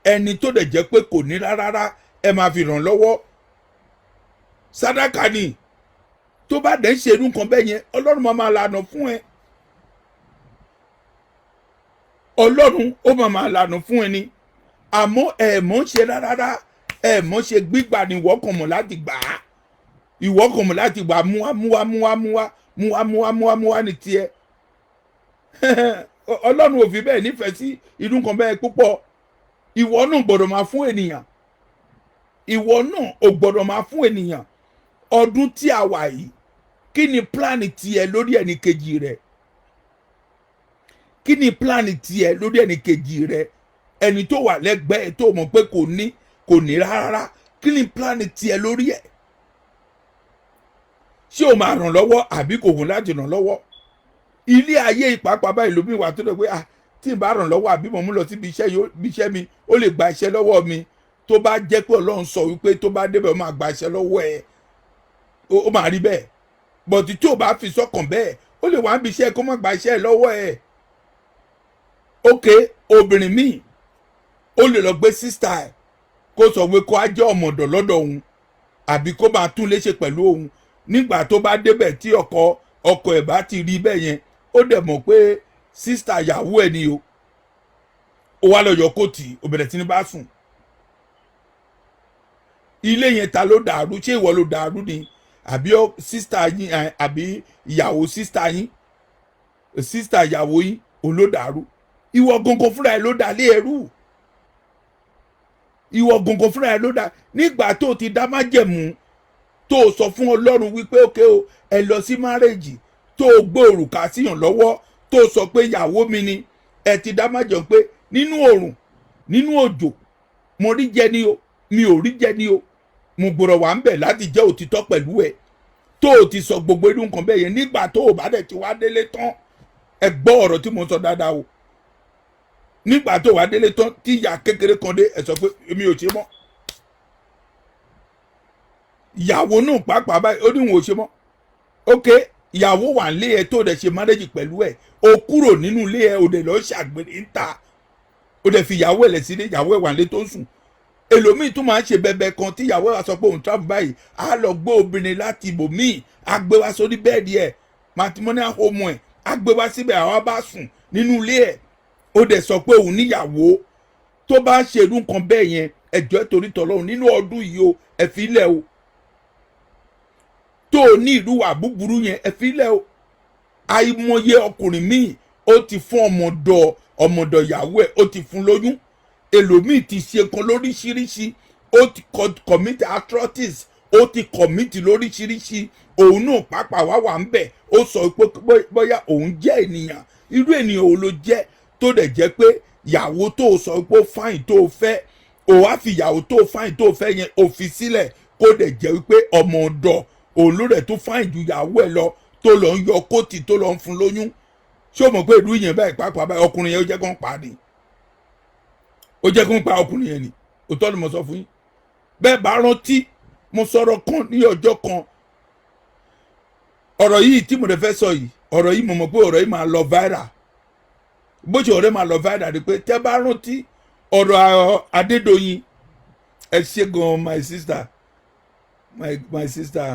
ẹni tó dẹ̀ jẹ́ pé kò ní rárá, ẹ máa fi ràn lọ́wọ́. Sádàkà ni. Tó bá dẹ̀ ń ṣe irú nǹkan bẹ́ẹ̀ yẹn, Ọlọ́run máa máa lànà fún ẹ. Ọlọ́run ó máa máa lànà fún ẹ ni. Àmọ́ ẹ mọ̀ ń ṣe rárá, ẹ mọ̀ ṣe. Gbígbà ni ìwọ kàn mọ̀ láti gbà á, ìwọ kàn mọ̀ láti gbà. Múwá múwá múwá múwá múwá múwá múwá múwá ní tiẹ̀. Ọlọ́run ò fi bẹ́ẹ̀ nífẹ̀ẹ́ sí irú nǹkan bẹ́ẹ̀ púpọ̀. Ìwọ náà gbọ́dọ̀ máa fún ènìyàn. Ìwọ náà ò gbọ́dọ̀ máa fún ènìyàn. Ọdún tí a wà yìí, kí ni plan tiẹ̀ lórí ẹnì kejì rẹ̀? Kí ni plan tiẹ̀ lórí ẹnì kejì rẹ̀, ẹni tó wà lẹ́gbẹ̀ẹ́ tó mọ̀ pé kò ní, kò ní rárá? Kí ni plan tiẹ̀ lórí ẹ̀? Ṣé o máa ràn lọ́wọ́ àbí kò wùn láti ràn lọ́wọ́? Ilé ayé ìpápá báyìí lómi wà tó lọ pé, ah, tí n bá ràn lọ́wọ́ àbí mo mú lọ síbi iṣẹ́ yóò bí iṣẹ́ mi, ó lè gba iṣẹ́ lọ́wọ́ mi. Tó bá jẹ́ pé Ọlọ́run sọ wípé tó bá débẹ̀, ó máa gba iṣẹ́ lọ́wọ́ ẹ̀, ó máa rí bẹ́ẹ̀. But tí o bá fi sọ́kàn bẹ́ẹ̀, ó lè wá níbi iṣẹ́ kó má gba iṣẹ́ lọ́wọ́ ẹ̀. Ok, obìnrin míì, ó lè lọ gbé sister ẹ̀, kó sọ pé kó á jẹ́ ọmọdọ̀ lọ́dọ̀ òun àbí kó máa tún léṣe pẹ̀lú òun. Nígbà tó bá débẹ̀, tí ọkọ ẹ̀ bá ti rí bẹ́ẹ̀ yẹn, ó dẹ̀ mọ̀ pé sister ìyàwó ẹ̀ ni o, ó wá lọ yọ kóòtì, ó bẹ̀rẹ̀ sí ní bá sùn. Ilé yẹn, ta ló dàrú? Ṣé ìwọ ló dàrú ni àbí sister yín, àbí ìyàwó sister yín, sister ìyàwó yín, òun ló dàrú? Ìwọ gangan fúnra ẹ ló dà lé ẹrú. Ìwọ gangan fúnra ẹ ló dà. Nígbà tó ti dá májẹ̀mú, tó o sọ fún Ọlọ́run wípé okay o, ẹ lọ sí marriage, tó o gbé òrùka síyàn lọ́wọ́, tó o sọ pé ìyàwó mi ni, ẹ ti dá májẹ̀mú pé nínú òrùn, nínú òjò, mo rí jẹ ni o, mi ò rí jẹ ni o, mo gbọ́dọ̀ wà ń bẹ̀ láti jẹ́ òtítọ́ pẹ̀lú ẹ. Tó o ti sọ gbogbo irú nǹkan bẹ́ẹ̀ yẹn, nígbà tó o bá dẹ̀ ti wá délé tán, ẹ gbọ́ ọ̀rọ̀ tí mo sọ dáadáa o, nígbà tó wá délé tán, tí ìyá kékeré kan dé, ẹ sọ pé èmi ò ṣe mọ́. Ìyàwó náà pàápàá báyìí, ó ní òun ò ṣe mọ́. Ok, ìyàwó wà nílé ẹ tó dẹ̀ ṣe marriage pẹ̀lú ẹ, o kúrò nínú ilé ẹ, o dẹ̀ lọ́ọ́ ṣàgbèrè ń ta, o dẹ̀ fi ìyàwó ẹ̀ lẹ̀ sílé. Ìyàwó ẹ̀ wà nílé tó ń sùn. Èlòmíì tún máa ń ṣe bẹbẹ kan. Tí ìyàwó ẹ̀ wá sọ pé òun travel báyìí, á lọ gbé obìnrin láti ibòmíì, á gbé wá sórí bed ẹ̀, matrimonial home ẹ̀, á gbé wá síbẹ̀, àwa bá sùn nínú ilé ẹ̀. Ó dẹ̀ sọ pé òun níyàwó. Tó bá ṣe irú nǹkan bẹ́ẹ̀ yẹn, ẹjọ́ torí tọ́lọ́run, nínú ọdún yìí o, ẹ fi lẹ̀ o. Tó o ní ìlú wà búburú yẹn, ẹ fi lẹ̀ o. Àìmọye ọkùnrin míì, ó ti fún ọmọdọ̀ ìyàwó ẹ̀, ó ti fún lóyún. Èlòmíì ti ṣe kan lóríṣiríṣi, ó ti commit atrocities, ó ti commit lóríṣiríṣi. Òun náà pàápàá wá wà ń bẹ̀, ó sọ pé bóyá òun jẹ́ ènìyàn. Irú ènìyàn wo ló jẹ́ tó dẹ̀ jẹ́ pé ìyàwó tó sọ pé ó fine tó fẹ́, ó wá fi ìyàwó tó fine tó fẹ́ yẹn, ó fi sílẹ̀, kó dẹ̀ jẹ́ wípé ọmọ ọ̀dọ̀ òun ló rẹ̀ tó fine ju ìyàwó ẹ̀ lọ, tó lọ ń yọ kóòtì, tó lọ ń fún lóyún? Ṣé o mọ̀ pé ìlú yẹn báyìí pàápàá báyìí, ọkùnrin yẹn, ó jẹ́ kó ń pa ni, ó jẹ́ kó ń pa ọkùnrin yẹn ni. Òótọ́ ni mo sọ fún yín. Bẹ́ẹ̀ bá rántí, mo sọ̀rọ̀ kan ní ọjọ́ kan. Ọ̀rọ̀ yìí tí mo lè fẹ́ sọ yìí, ọ̀rọ̀ yìí, mo mọ̀ pé ọ̀rọ̀ yìí máa lọ viral. Bó ṣe ọ̀rẹ́ máa lọ viral ni pé tẹ́ bá rántí Ọ̀rọ̀ Adédọ̀yìn, ẹ ṣé gan, my sister, my sister,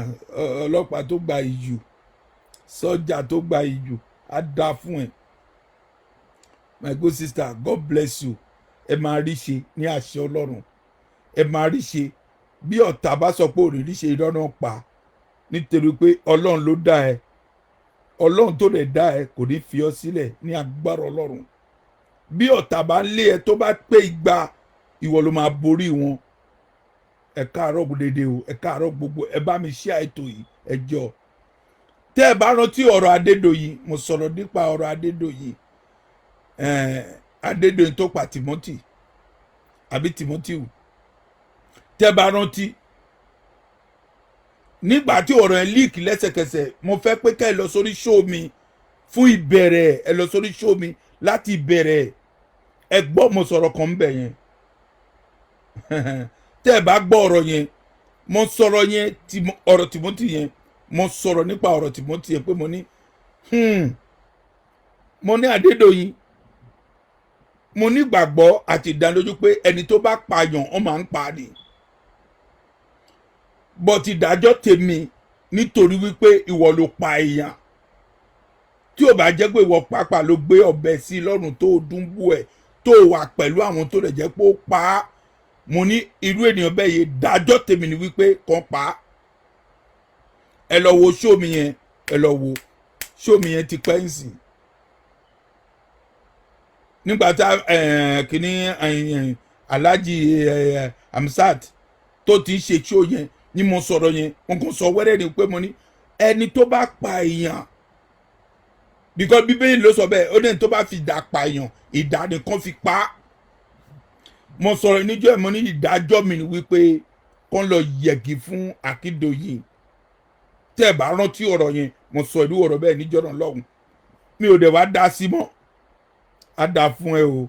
ọlọ́pàá tó gba ìjù, sọ́jà tó gba ìjù, á dá fún ẹ. My good sister, God bless you. Ẹ máa rí ṣe ní àṣẹ Ọlọ́run, ẹ máa rí ṣe. Bí ọ̀tá bá sọ pé òrìrí ṣe, irọ́ náà pa, nítorí pé Ọlọ́run ló dá ẹ. Ọlọ́run tó lè dá ẹ kò ní fi ọ́ sílẹ̀ ní agbára Ọlọ́run. Bí ọ̀tá bá ń lé ẹ, tó bá pé 200, ìwọ ló máa borí wọn. Ẹ káàárọ̀ dédé o, ẹ káàárọ̀ gbogbo. Ẹ bá mi ṣe àìtò yìí, ẹ jọ. Tẹ́ ẹ bá rántí ọ̀rọ̀ Adédọ̀yìn, mo sọ̀rọ̀ nípa ọ̀rọ̀ Adédọ̀yìn, Adédọ̀yìn tó pa Timothy àbí Timothy. Tẹ́ ẹ bá rántí nígbà tí ọ̀rọ̀ ẹ̀ leak lẹ́sẹ̀kẹsẹ̀, mo fẹ́ pé ká ẹ lọ sórí show mi fún ìbẹ̀rẹ̀. Ẹ lọ sórí show mi láti ìbẹ̀rẹ̀, ẹ gbọ́ mo sọ̀rọ̀ kan ń bẹ̀ yẹn. Tẹ́ ẹ bá gbọ́ ọ̀rọ̀ yẹn, mo sọ̀rọ̀ yẹn, ọ̀rọ̀ Timothy yẹn, mo sọ̀rọ̀ nípa ọ̀rọ̀ Timothy yẹn pé mo ní Adédọ̀yìn, mo ní gbàgbọ́ àti ìdánilójú pé ẹni tó bá pààyàn, ó máa ń pa ni, but ìdájọ́ tèmi, nítorí wípé ìwọ ló pa èèyàn, tí ò bá jẹ́ pé ìwọ pàápàá ló gbé ọ̀bẹ sí lọ́rùn tó dúnbú ẹ̀, tó wà pẹ̀lú àwọn tó lè jẹ́ pé ó pa á, mo ní irú ènìyàn bẹ́ẹ̀ yẹ, dájọ́ tèmi ni wípé kàn pa á. Ẹ lọ wo show mi yẹn, ẹ lọ wo show mi yẹn, ti pẹ́ ń sìn. Nígbà tá kìíní Alhaji Hamzat tó ti ń ṣe show yẹn ni mo sọ̀rọ̀ yẹn. Mo kàn sọ wẹ́rẹ́ ni pé mo ní ẹni tó bá pa èèyàn, because Bíbélì ló sọ bẹ́ẹ̀, ó ní ẹni tó bá fi ìdá pa èèyàn, ìdá nìkan fi pa á. Mo sọ̀rọ̀ níjọ́ ẹ̀, mo ní ìdájọ́ mi ni wípé kán lọ yẹ̀gì fún Akíndòyìn. Tẹ́ ẹ̀ bá rántí ọ̀rọ̀ yẹn, mo sọ ìlú ọ̀rọ̀ bẹ́ẹ̀ níjọ́ náà lọ́hùn. Mi ò dẹ̀ wá dá sí mọ́. Á dá fún ẹ o,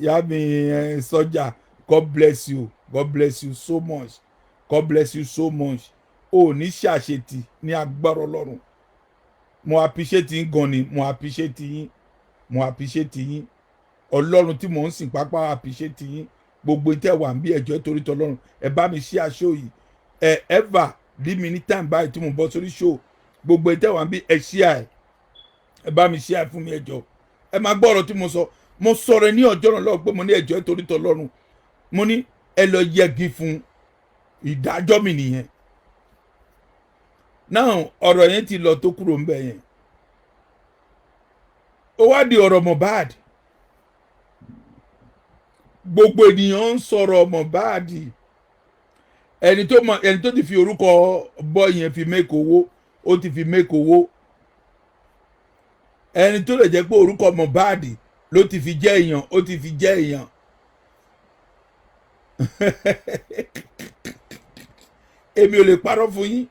ìyá mi ẹ sọ́jà. God bless you, God bless you so much, God bless you so much. O ní ṣàṣetì ní agbára Ọlọ́run. Mo appreciate yín gan ni, mo appreciate yín, mo appreciate yín. Ọlọ́run tí mò ń sìn pápá appreciate yín. Gbogbo tẹ́ wà ń bí ẹjọ́ torí tọlọ́run, ẹ bá mi ṣí aṣọ yìí. Ẹ ever rí mi ní time báyìí tí mo bọ́ sórí show, gbogbo tẹ́ wà ń bí, ẹ ṣí ẹ, ẹ bá mi ṣí ẹ fún mi, ẹjọ́. Ẹ máa gbọ́ ọ̀rọ̀ tí mo sọ. Mo sọ̀rọ̀ ní ọjọ́ náà lọ́wọ́ pé mo ní ẹjọ́ torí tọlọ́run, mo ní ẹ lọ yẹgi fún, ìdájọ́ mi nìyẹn. Now, ọ̀rọ̀ yẹn ti lọ tó kúrò ń bẹ̀ yẹn, ó wá di ọ̀rọ̀ Mohbad. Gbogbo ènìyàn ń sọ̀rọ̀ Mohbad. Ẹni tó mọ ẹni tó ti fi orúkọ bọ́ yẹn fi make owó, ó ti fi make owó. Ẹni tó lè jẹ́ pé orúkọ Mohbad ló ti fi jẹ́ èèyàn, ó ti fi jẹ́ èèyàn. Èmi ò lè parọ́ fún yín.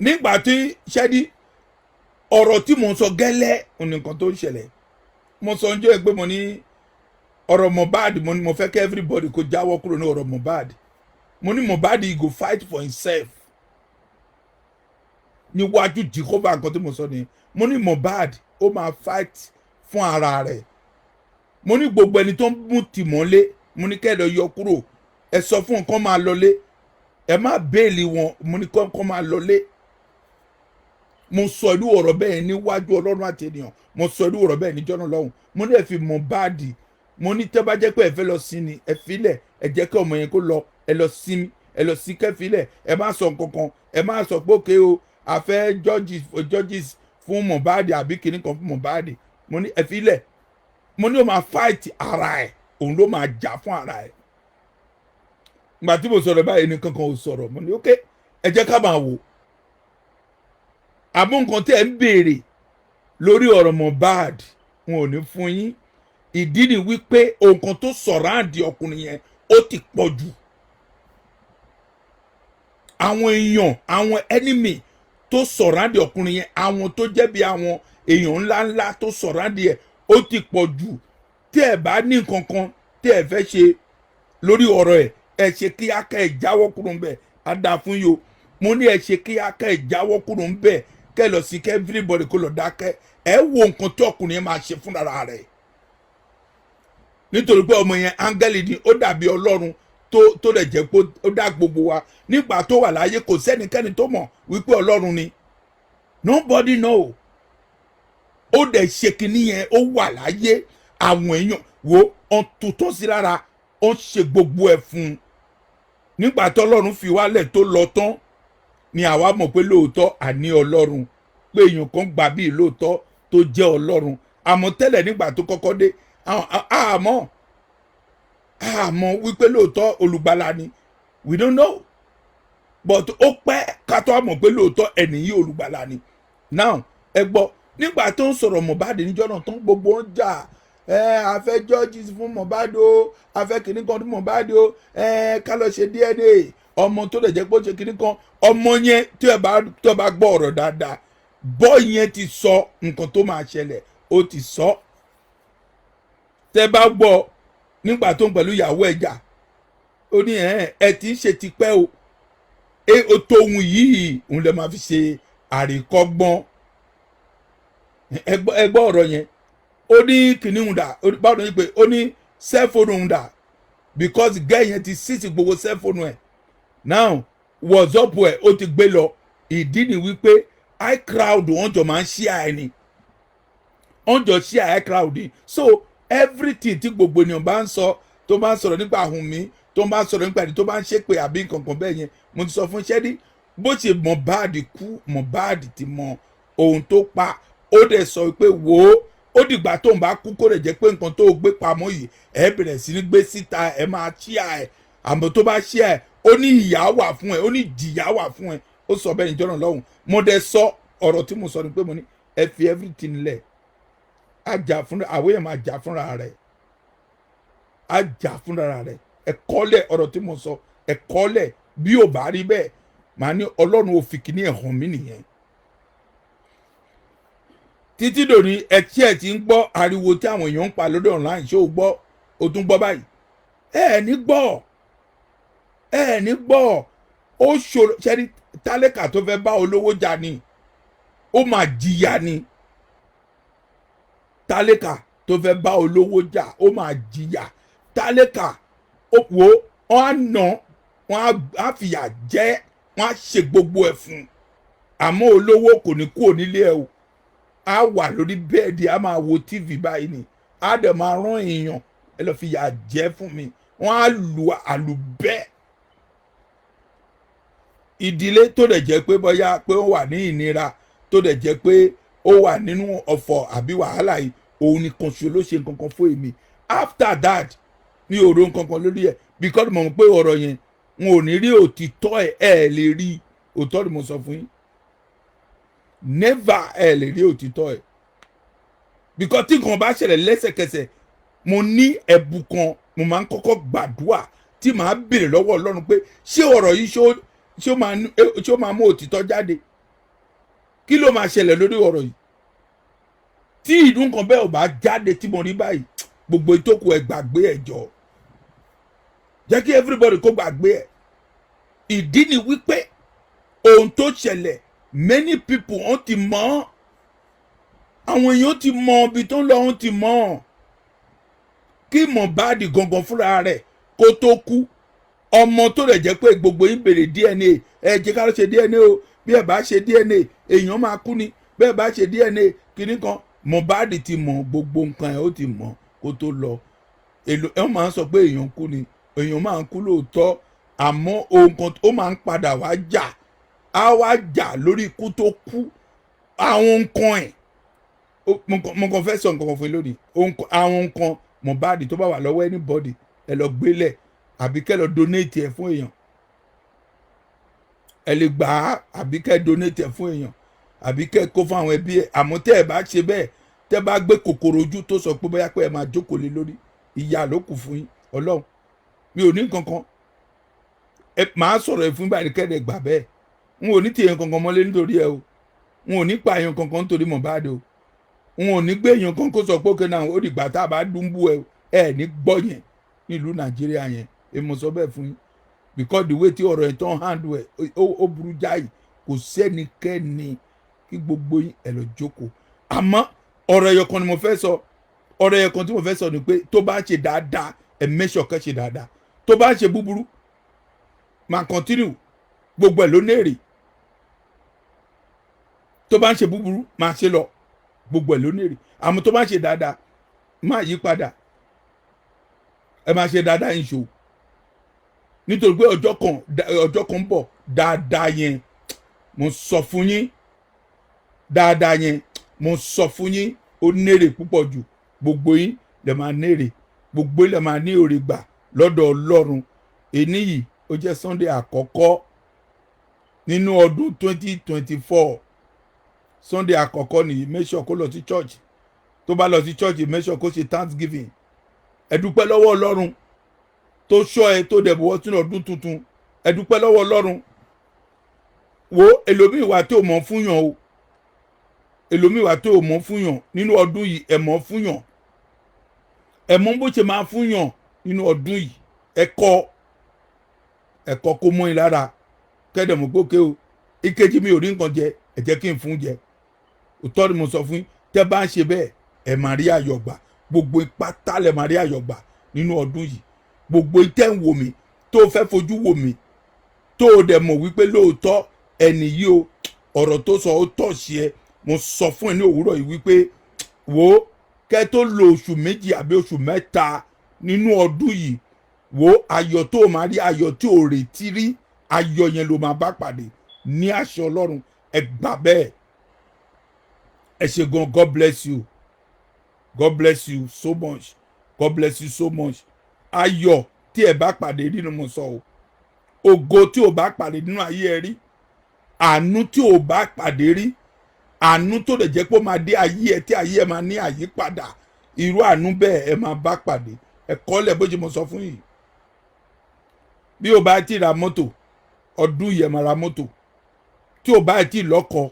Nígbà tí ṣẹ́dí ọ̀rọ̀ tí mò ń sọ gẹ́lẹ́ nǹkan tó ń ṣẹlẹ̀, mo sọ ọjọ́ ẹ pé mo ní ọ̀rọ̀ Mohbad, mo ní mo fẹ́ kí everybody kó jáwọ́ kúrò ní ọ̀rọ̀ Mohbad. Mo ní Mohbad, he go fight for himself níwájú Jehovah. Nǹkan tí mo sọ nìyẹn. Mo ní Mohbad ó máa fight fún ara rẹ̀. Mo ní gbogbo ẹni tó ń mú tìmọ́lé, mo ní kẹ́ ẹ lọ yọ kúrò. Ẹ sọ fún nǹkan máa lọlé, ẹ má bail wọn. Mo ní kọ́ máa lọlé. Mo sọ irú ọ̀rọ̀ bẹ́ẹ̀ níwájú Ọlọ́run àti ènìyàn. Mo sọ irú ọ̀rọ̀ bẹ́ẹ̀ níjọ́ náà lọ́hùn. Mo ní ẹ fi Mohbad, mo ní tẹ́ bá jẹ́ pé ẹ fẹ́ lọ sí ni, ẹ filẹ̀, ẹ jẹ́ kí ọmọ yẹn kó lọ, ẹ lọ sinmi, ẹ lọ sí kẹfilẹ̀. Ẹ má sọ nǹkan kan, ẹ má sọ pé òkè o, a fẹ́ judges fún Mohbad àbí kinní kan fún Mohbad. Mo ní ẹ filẹ̀. Mo ní o máa fight ara ẹ̀, òun ló máa jà fún ara ẹ̀. Ìgbà tí mo sọ̀rọ̀ báyìí ní kankan ò sọ̀rọ̀. Mo ní ok, ẹ jẹ́ ká máa wò. Àmọ́ nǹkan tẹ́ ẹ ń béèrè lórí ọ̀rọ̀ Mohbad, wọn ò ní fún yín. Ìdí ni wípé nǹkan tó sọ̀rọ̀ àǹdí ọkùnrin yẹn, ó ti pọ̀ jù. Àwọn èèyàn, àwọn enemy tó sọ̀rọ̀ àǹdí ọkùnrin yẹn, àwọn tó jẹ́ bí àwọn èèyàn ńláńlá tó sọ̀rọ̀ àǹdí ẹ̀, ó ti pọ̀ jù. Tí ẹ bá ní nǹkan kan tí ẹ fẹ́ ṣe lórí ọ̀rọ̀ ẹ̀, ẹ ṣe kíákẹ́, ẹ jáwọ́ kúrò ńbẹ̀. Á dáa fún yìí o. Mo ní ẹ ṣe kíákẹ́, ẹ jáwọ́ kúrò ńbẹ̀, kẹ́ lọ sí kẹ́ everybody kó lọ dákẹ́. Ẹ wo nǹkan tí ọkùnrin yẹn máa ṣe fúnra rẹ̀. Nítorí pé ọmọ yẹn, áńgẹ́lì ni, ó dàbí Ọlọ́run tó lè jẹ́ pé ó dá gbogbo wa. Nígbà tó wà láyé, kò sẹ́nikẹ́ni tó mọ̀ wípé Ọlọ́run ni. Nobody know. Ó dẹ̀ ṣe kinní yẹn, ó wà láyé. Àwọn èèyàn wo ọ̀n tutọ́ sí lára, ó ń ṣe gbogbo ẹ̀ fún un. Nígbà tó Ọlọ́run fi wálẹ̀ tó lọ tán ni àwa mọ̀ pé lóòótọ́ àní Ọlọ́run, pé èèyàn kan gbà bíi lóòótọ́ tó jẹ́ Ọlọ́run. Àmọ́ tẹ́lẹ̀, nígbà tó kọ́kọ́ dé, àmọ́ wípé lóòótọ́ olùgbàlà ni. We don't know, but ó pẹ́ ká tó mọ̀ pé lóòótọ́ ẹni yìí, olùgbàlà ni. Now, ẹ gbọ́, nígbà tó ń sọ̀rọ̀ Mohbad níjọ́ náà tó ń gbogbo ń jà, ẹ a fẹ́ justice fún Mohbad o, a fẹ́ kìnnì kan fún Mohbad o, ẹ ká lọ ṣe DNA ọmọ tó lè jẹ́ pé ó ṣe kìnnì kan. Ọmọ yẹn, tí ẹ bá tó bá gbọ́ ọ̀rọ̀ dáadáa, bọ́ yẹn ti sọ nǹkan tó máa ṣẹlẹ̀, ó ti sọ. Tẹ́ bá gbọ́ nígbà tó ń pẹ̀lú ìyàwó ẹ̀ jà, ó ní ẹ ẹ ti ń ṣe tipẹ́ o, ẹ o tóun yìí òun lè máa fi ṣe àríkọ́gbọ́n. Ẹ gbọ́ ọ̀rọ̀ yẹn. Ó ní kìnìún dà, báwo ni pé ó ní cellphone òun dà, because girl yẹn ti seize gbogbo cellphone ẹ̀. Now, WhatsApp ẹ̀, ó ti gbé lọ. Ìdí ni wípé iCloud, wọ́n jọ máa ń share ẹ̀ ni, wọ́n jọ share iCloud ni. So everything tí gbogbo ènìyàn bá ń sọ, tó bá ń sọ̀rọ̀ nípa Wùnmí, tó bá ń sọ̀rọ̀ nípa ẹni tó bá ń ṣépè àbí nǹkan kan bẹ́ẹ̀ yẹn, mo ti sọ fún ṣẹ́rí bó ṣe Mohbad kú, Mohbad ti mọ ohun tó pa. Ó dẹ̀ sọ pé wò ó, ó dìgbà tó ń bá kú, kó lè jẹ́ pé nǹkan tó gbé pamọ́ yìí, ẹ bẹ̀rẹ̀ sí ní gbé síta, ẹ máa ṣíà ẹ. Àmọ́ tó bá ṣíà ẹ, ó ní ìyà wà fún ẹ, ó ní ìjìyà wà fún ẹ. Ó sọ bẹ́ẹ̀ níjọ́ náà lọ́hùn. Mo dẹ̀ sọ ọ̀rọ̀ tí mo sọ ni pé mo ní ẹ fi everything lẹ̀, á jà fúnra, àwọn èèyàn máa jà fúnra rẹ̀, á jà fúnra rẹ̀. Ẹ kọ́lẹ̀ ọ̀rọ̀ tí mo sọ, ẹ kọ́lẹ̀. Bí ò bá rí bẹ́ẹ̀, màá ní Ọlọ́run ò fi kíní ẹ̀ hàn mí nìyẹn. Títí dòní, ẹ tí ẹ ti ń gbọ́ ariwo tí àwọn èèyàn ń pa lórí online, ṣé o gbọ́? O tún gbọ́ báyìí. Ẹ ẹ ní gbọ́, ẹ ẹ ní gbọ́. Ó ṣòro ṣẹ́ni tálẹ́kà tó fẹ́ bá olówó jà ni, ó máa jìyà ni. Tálẹ́kà tó fẹ́ bá olówó jà, ó máa jìyà. Tálẹ́kà ó wò wọ́n á nà wọ́n, á fìyà jẹ wọ́n, á ṣe gbogbo ẹ̀ fún un. Àmọ́ olówó kò ní kúrò nílé ẹ o, á wà lórí bed, á máa wo TV báyìí ni, á dẹ̀ máa rán èèyàn, "Ẹ lọ́ọ́ fìyà jẹ fún mi." Wọ́n á lu àlùbẹ́. Ìdílé tó dẹ̀ jẹ́ pé bóyá pé ó wà ní ìnira, tó dẹ̀ jẹ́ pé ó wà nínú ọ̀fọ̀ àbí wàhálà yìí, òun nìkan ṣo ló ṣe nǹkan kan fún èmi. After that, mi ò ro nǹkan kan lórí ẹ̀, because mo mọ̀ pé ọ̀rọ̀ yẹn, n ò ní rí òtítọ́ ẹ̀. Ẹ̀ lè rí òtítọ́ ni mo sọ fún yín. Never, ẹ̀ lè rí òtítọ́ ẹ̀, because tí nǹkan bá ṣẹlẹ̀ lẹ́sẹ̀kẹsẹ̀, mo ní ẹ̀bùn kan, mo máa ń kọ́kọ́ gbàdúrà tí màá béèrè lọ́wọ́ Ọlọ́run pé ṣé ọ̀rọ̀ yìí ṣó máa mú òtítọ́ jáde? Kí ló máa ṣẹlẹ̀ lórí ọ̀rọ̀ yìí? Tí ìdún kan bẹ́ẹ̀ ò bá jáde tí mo rí báyìí, gbogbo ìtókù, ẹ̀ gbàgbé ẹ̀ jọ, jẹ́ kí everybody kó gbàgbé ẹ̀. Ìdí ni wípé ohun tó ṣẹlẹ̀, many people, wọ́n ti mọ̀. Àwọn èèyàn ti mọ ibi tó ń lọ, wọ́n ti mọ̀. Kí Mohbad gangan fúnra rẹ̀ kó tó kú, ọmọ tó lè jẹ́ pé gbogbo yín béèrè DNA, ẹ jẹ́ ká ló ṣe DNA o, bí ẹ bá ṣe DNA, èèyàn máa kú ni, bí ẹ bá ṣe DNA kinní kan, Mohbad ti mọ̀ gbogbo nǹkan ẹ̀, ó ti mọ̀ kó tó lọ. Èlò ẹ máa ń sọ pé èèyàn kú ni, èèyàn máa ń kú lóòótọ́, àmọ́ ohun kan ó máa ń padà wá jà, á wá jà lórí ikú tó kú. Àwọn nǹkan ẹ̀, mo kàn fẹ́ sọ nǹkan kan fún yín lónìí. Àwọn nǹkan Mohbad tó bá wà lọ́wọ́ anybody, ẹ lọ gbélẹ̀ àbí kẹ́ lọ donate ẹ̀ fún èèyàn. Ẹ lè gbà á àbí kẹ́ donate ẹ̀ fún èèyàn àbí kẹ́ kó fún àwọn ẹbí ẹ̀. Àmọ́ tẹ́ ẹ bá ṣe bẹ́ẹ̀, tẹ́ bá gbé kòkòrò ojú tó sọ pé bóyá pé ẹ máa jókòó lé lórí, ìyà ló kù fún yín. Ọlọ́run, mi ò ní nǹkan kan, ẹ máa sọ̀rọ̀ ẹ fún báyìí, kẹ́ẹ̀dẹ̀ gbà bẹ́ẹ̀. N ò ní tìyẹn kankan mọ́lé nítorí ẹ o. N ò ní pa èèyàn kankan nítorí Mohbad o. N ò ní gbé èèyàn kan kó sọ pé òkè náà, ó dìgbà tá a bá dúnbú ẹ. Ẹ ní gbọ́ yẹn nílùú Nàìjíríà yẹn. Èmi mo sọ bẹ́ẹ̀ fún yín, because the way tí ọ̀rọ̀ ẹ̀ tán handle ẹ̀, ó burú jáì. Kò sẹ́nikẹ́ni kí gbogbo yín ẹ lọ jókòó. Àmọ́ ọ̀rọ̀ ẹ̀yọ̀ kan ni mo fẹ́ sọ. Ọ̀rọ̀ yẹn kan tí mo fẹ́ sọ ni pé tó bá ń ṣe dáadáa, ẹ make sure kẹ́ ṣe dáadáa. Tó bá ń ṣe búburú, máa continue, gbogbo ẹ̀ ló ní èrè. Tó bá ń ṣe búburú, máa ṣe lọ, gbogbo ẹ̀ ló ní èrè. Àmọ́ tó bá ń ṣe dáadáa, máa yí padà, ẹ máa ṣe dáadáa ń ṣò, nítorí pé ọjọ́ kan ń bọ̀. Dáadáa yẹn, mo sọ fún yín, dáadáa yẹn, mo sọ fún yín, ó nérè púpọ̀ jù. Gbogbo yín lè máa nérè, gbogbo yín lè máa ní òrè gbà lọ́dọ̀ Ọlọ́run. Èní yìí, ó jẹ́ Sunday àkọ́kọ́ nínú ọdún 2024. Sunday àkọ́kọ́ nìyí. Make sure kó lọ sí church. Tó bá lọ sí church, make sure kó ṣe thanksgiving. Ẹ dúpẹ́ lọ́wọ́ Ọlọ́run tó ṣọ́ ẹ, tó dẹ̀ bọ̀wọ́ sínú ọdún tuntun. Ẹ dúpẹ́ lọ́wọ́ Ọlọ́run. Wo èlòmíì wà tó mọ̀ fún yàn o, èlòmíì wà tó mọ̀ fún yàn. Nínú ọdún yìí, ẹ mọ̀ fún yàn, ẹ mọ̀ bó ṣe máa fún yàn nínú ọdún yìí. Ẹ kọ́, ẹ̀kọ́ kó mọ́ yín lára, kẹ́dẹ̀ mọ̀ pé òkè o, ìkejì mi ò rí nǹkan jẹ, ẹ jẹ́ kí n fún jẹ. Òótọ́ ni mo sọ fún yín. Tẹ́ bá ń ṣe bẹ́ẹ̀, ẹ máa rí ayọ̀ gbà. Gbogbo pátá lẹ máa rí ayọ̀ gbà nínú ọdún yìí. Gbogbo tẹ́ ń wò mí, tó fẹ́ fojú wò mí, tó o dẹ̀ mọ̀ wípé lóòótọ́ ẹnì yìí o, ọ̀rọ̀ tó sọ ó tọ̀ sí ẹ, mo sọ fún ẹ ní òwúrọ̀ yìí wípé wò ó, kẹ́ tó lo oṣù 2 àbí oṣù 3 nínú ọdún yìí, wò ó, ayọ̀ tó o máa rí, ayọ̀ tí o retí rí, ayọ̀ yẹn ló máa bá pàdé ní àṣẹ Ọlọ́run. Ẹ gbà bẹ́ẹ̀. Ẹ ṣe gan. God bless you. God bless you so much. God bless you so much. Ayọ̀ tí ẹ bá pàdé nínú, mo sọ o, ògo tí o bá pàdé nínú ayé ẹ rí, àánú tí o bá pàdé rí, àánú tó lè jẹ́ pé ó máa dé ayé ẹ, tí ayé ẹ máa ní àyípadà, irú àánú bẹ́ẹ̀ ẹ máa bá pàdé. Ẹ kọ́lẹ̀ bó ṣe mo sọ fún yìí. Bí o bá ti ra mọ́tò, ọdún yìí ẹ máa ra mọ́tò. Tí o bá ti lọ́kọ,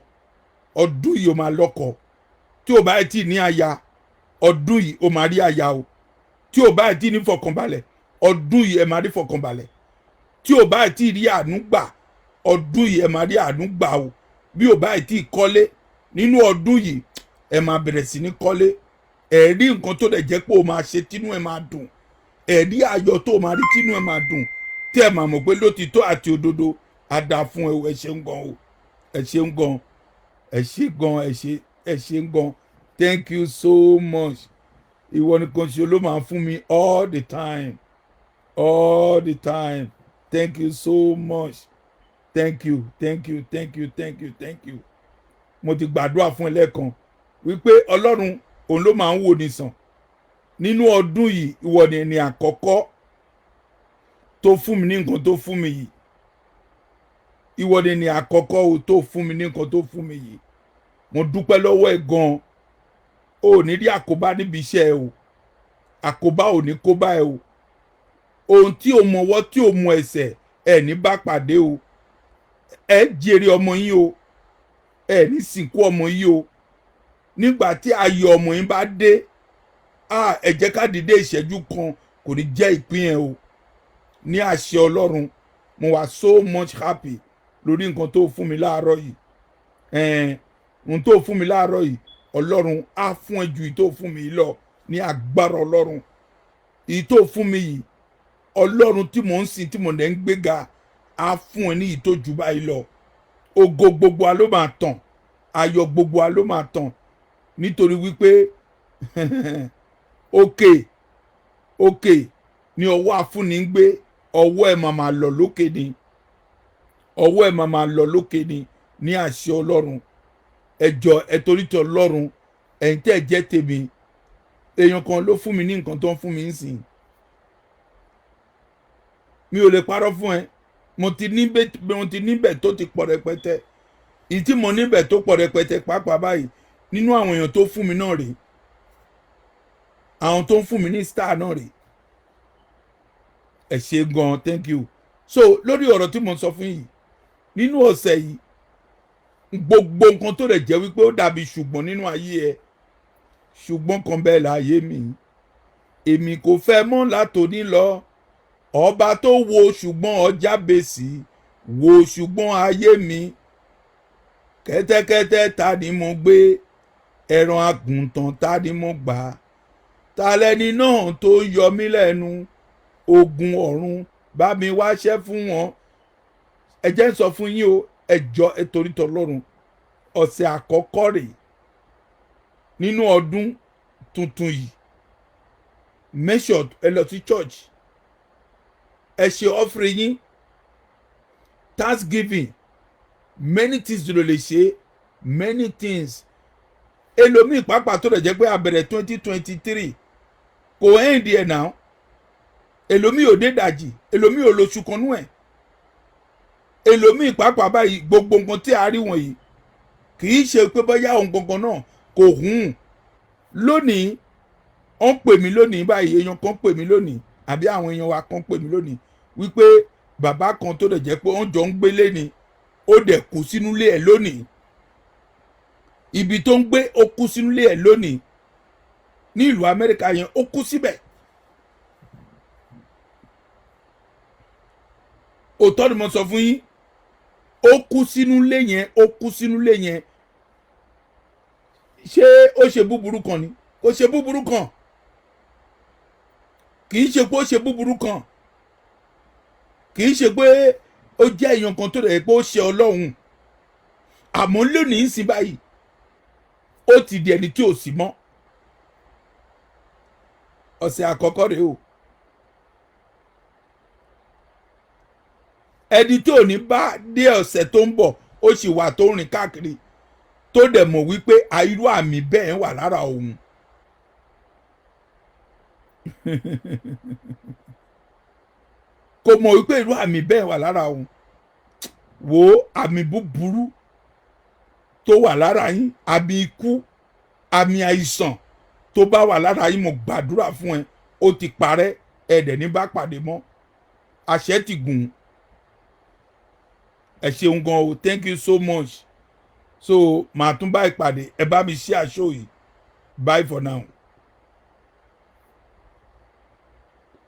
ọdún yìí o máa lọ́kọ. Tí o bá ti ní aya, ọdún yìí o máa rí aya o. Tí o bá ti ní fọkànbalẹ̀, ọdún yìí ẹ máa rí fọkànbalẹ̀. Tí o bá ti rí àánú gbà, ọdún yìí ẹ máa rí àánú gbà o. Bí o bá ti kọ́lé, nínú ọdún yìí ẹ máa bẹ̀rẹ̀ sí ní kọ́lé. Ẹ rí nǹkan tó lè jẹ́ pé o máa ṣe tínú ẹ máa dùn. Ẹ rí ayọ̀ tó o máa rí tínú ẹ máa dùn, tí ẹ máa mọ̀ pé lótìtọ́ àti òdodo á dáa fún ẹ. Ẹ ṣeun gan o, ẹ ṣeun gan, ẹ ṣe gan, ẹ ṣe, ẹ ṣe gan. Thank you so much. Ìwọ nìkan ṣe ló máa fún mi all the time, all the time. Thank you so much. Thank you, thank you, thank you, thank you, thank you. Mo ti gbàdúrà fún ẹ lẹ́ẹ̀kan wípé Ọlọ́run òun ló máa ń wò ní sàn. Nínú ọdún yìí, ìwọ ni ẹni àkọ́kọ́ tó fún mi ní nǹkan tó fún mi yìí. Ìwọ ni ẹni àkọ́kọ́ o tó fún mi ní nǹkan tó fún mi yìí. Mo dúpẹ́ lọ́wọ́ ẹ gan. O ò ní rí àkóbá níbi iṣẹ́ ẹ o. Àkóbá ò ní kóbá ẹ o. Ohun tí o mọwọ́, tí o mọ ẹsẹ̀ ẹ ní bá pàdé o. Ẹ jèrè ọmọ yín o. Ẹ ní sìnkú ọmọ yín o. Nígbà tí ayọ̀ ọmọ yín bá dé, ẹ jẹ́ ká dìde ìṣẹ́jú kan, kò ní jẹ́ ìpín ẹ o, ní àṣẹ Ọlọ́run. Mo wà so much happy lórí nǹkan tó fún mi láàárọ̀ yìí. Ohun tó fún mi láàárọ̀ yìí, Ọlọ́run á fún ẹ ju èyí tó fún mi lọ ní agbára Ọlọ́run. Èyí tó fún mi yìí, Ọlọ́run tí mò ń sìn, tí mò ń gbéga, á fún ẹ ní èyí tó jù báyìí lọ. Ògo gbogbo wa ló máa tàn, ayọ̀ gbogbo wa ló máa tàn, nítorí wípé òkè òkè ni ọwọ́ afúnni ń gbé. Ọwọ́ ẹ̀ máa máa lọ lókè ni, ọwọ́ ẹ̀ máa máa lọ lókè ni ní àṣẹ Ọlọ́run. Ẹ jọ, ẹ torí ti Ọlọ́run, ẹ̀yin tẹ́ ẹ jẹ́ tèmi, èèyàn kan ló fún mi ní nǹkan tó ń fún mi ń sìn. Mi ò lè parọ́ fún ẹ. Mo ti níbẹ̀ tó ti pọ̀ rẹpẹtẹ. Ìyí tí mo níbẹ̀ tó pọ̀ rẹpẹtẹ pàápàá báyìí, nínú àwọn èèyàn tó fún mi náà rèé, àwọn tó ń fún mi ní star náà rèé. Ẹ ṣé gan, thank you. So lórí ọ̀rọ̀ tí mo sọ fún yìí, nínú ọ̀sẹ̀ yìí, gbogbo nǹkan tó lè jẹ́ wípé ó dàbí ṣùgbọ́n nínú ayé ẹ, ṣùgbọ́n kan bẹ́ẹ̀ láyé mi, èmi kò fẹ́ mọ́ látòní lọ. Ọba tó wo ṣùgbọ́n ọjà bèsì wo ṣùgbọ́n ayé mi, kẹ́tẹ́kẹ́tẹ́ ta ni mo gbé, ẹran àgùntàn ta ni mo gbà. Ta lẹni náà tó ń yọ mí lẹ́nu? Ogun ọ̀run, bá mi wáṣẹ́ fún wọn. Ẹ jẹ́ ń sọ fún yín o. Ẹ jọ, ẹ torí tọlọ́run, ọ̀sẹ̀ àkọ́kọ́ rèé nínú ọdún tuntun yìí. Make sure ẹ lọ sí church, ẹ ṣe offering yín, thanksgiving. Many things ló lè ṣe, many things. Ẹlòmíì pàápàá tó lè jẹ́ pé a bẹ̀rẹ̀ 2023, kò end ẹ̀ náà. Ẹlòmíì ò dé dàjì, ẹlòmíì ò lóṣù kan nú ẹ̀. Ẹlòmíì pàápàá báyìí, gbogbo nǹkan tí a rí wọ̀nyí, kì í ṣe pé bóyá ohun gangan náà kò hùn. Lónìí, ó ń pè mí lónìí báyìí, èèyàn kan pè mí lónìí, àbí àwọn èèyàn wa kan pè mí lónìí, wípé bàbá kan tó lè jẹ́ pé wọ́n jọ ń gbélé ni, ó dẹ̀ kú sínú ilé ẹ̀ lónìí. Ibi tó ń gbé, ó kú sínú ilé ẹ̀ lónìí ní ìlú Amẹ́ríkà yẹn, ó kú síbẹ̀. Òótọ́ ni mo sọ fún yín. Ó kú sínú ilé yẹn, ó kú sínú ilé yẹn. Ṣé ó ṣe búburú kan ni? Kò ṣe búburú kan. Kì í ṣe pé ó ṣe búburú kan, kì í ṣe pé ó jẹ́ èèyàn kan tó rẹ̀ pé ó ṣe Ọlọ́run. Àmọ́ lónìí ń sìn báyìí, ó ti di ẹni tí ò sí mọ́. Ọ̀sẹ̀ àkọ́kọ́ rèé o. Ẹni tí ò ní bá dé ọ̀sẹ̀ tó ń bọ̀, ó sì wà tó ń rìn káàkiri, tó dẹ̀ mọ̀ wípé irú àmì bẹ́ẹ̀ wà lára òun. Kò mọ̀ wípé irú àmì bẹ́ẹ̀ wà lára òun. Wo àmì búburú tó wà lára yín, àmì ikú, àmì àìsàn tó bá wà lára yín, mo gbàdúrà fún ẹ, ó ti parẹ́. Ẹ dẹ̀ ní bá pàdé mọ́. Àṣẹ ti gùn. Ẹ ṣeun gan o, thank you so much. So màá tún bá ìpàdé. Ẹ bá mi ṣe àṣọ yìí. Bye for now.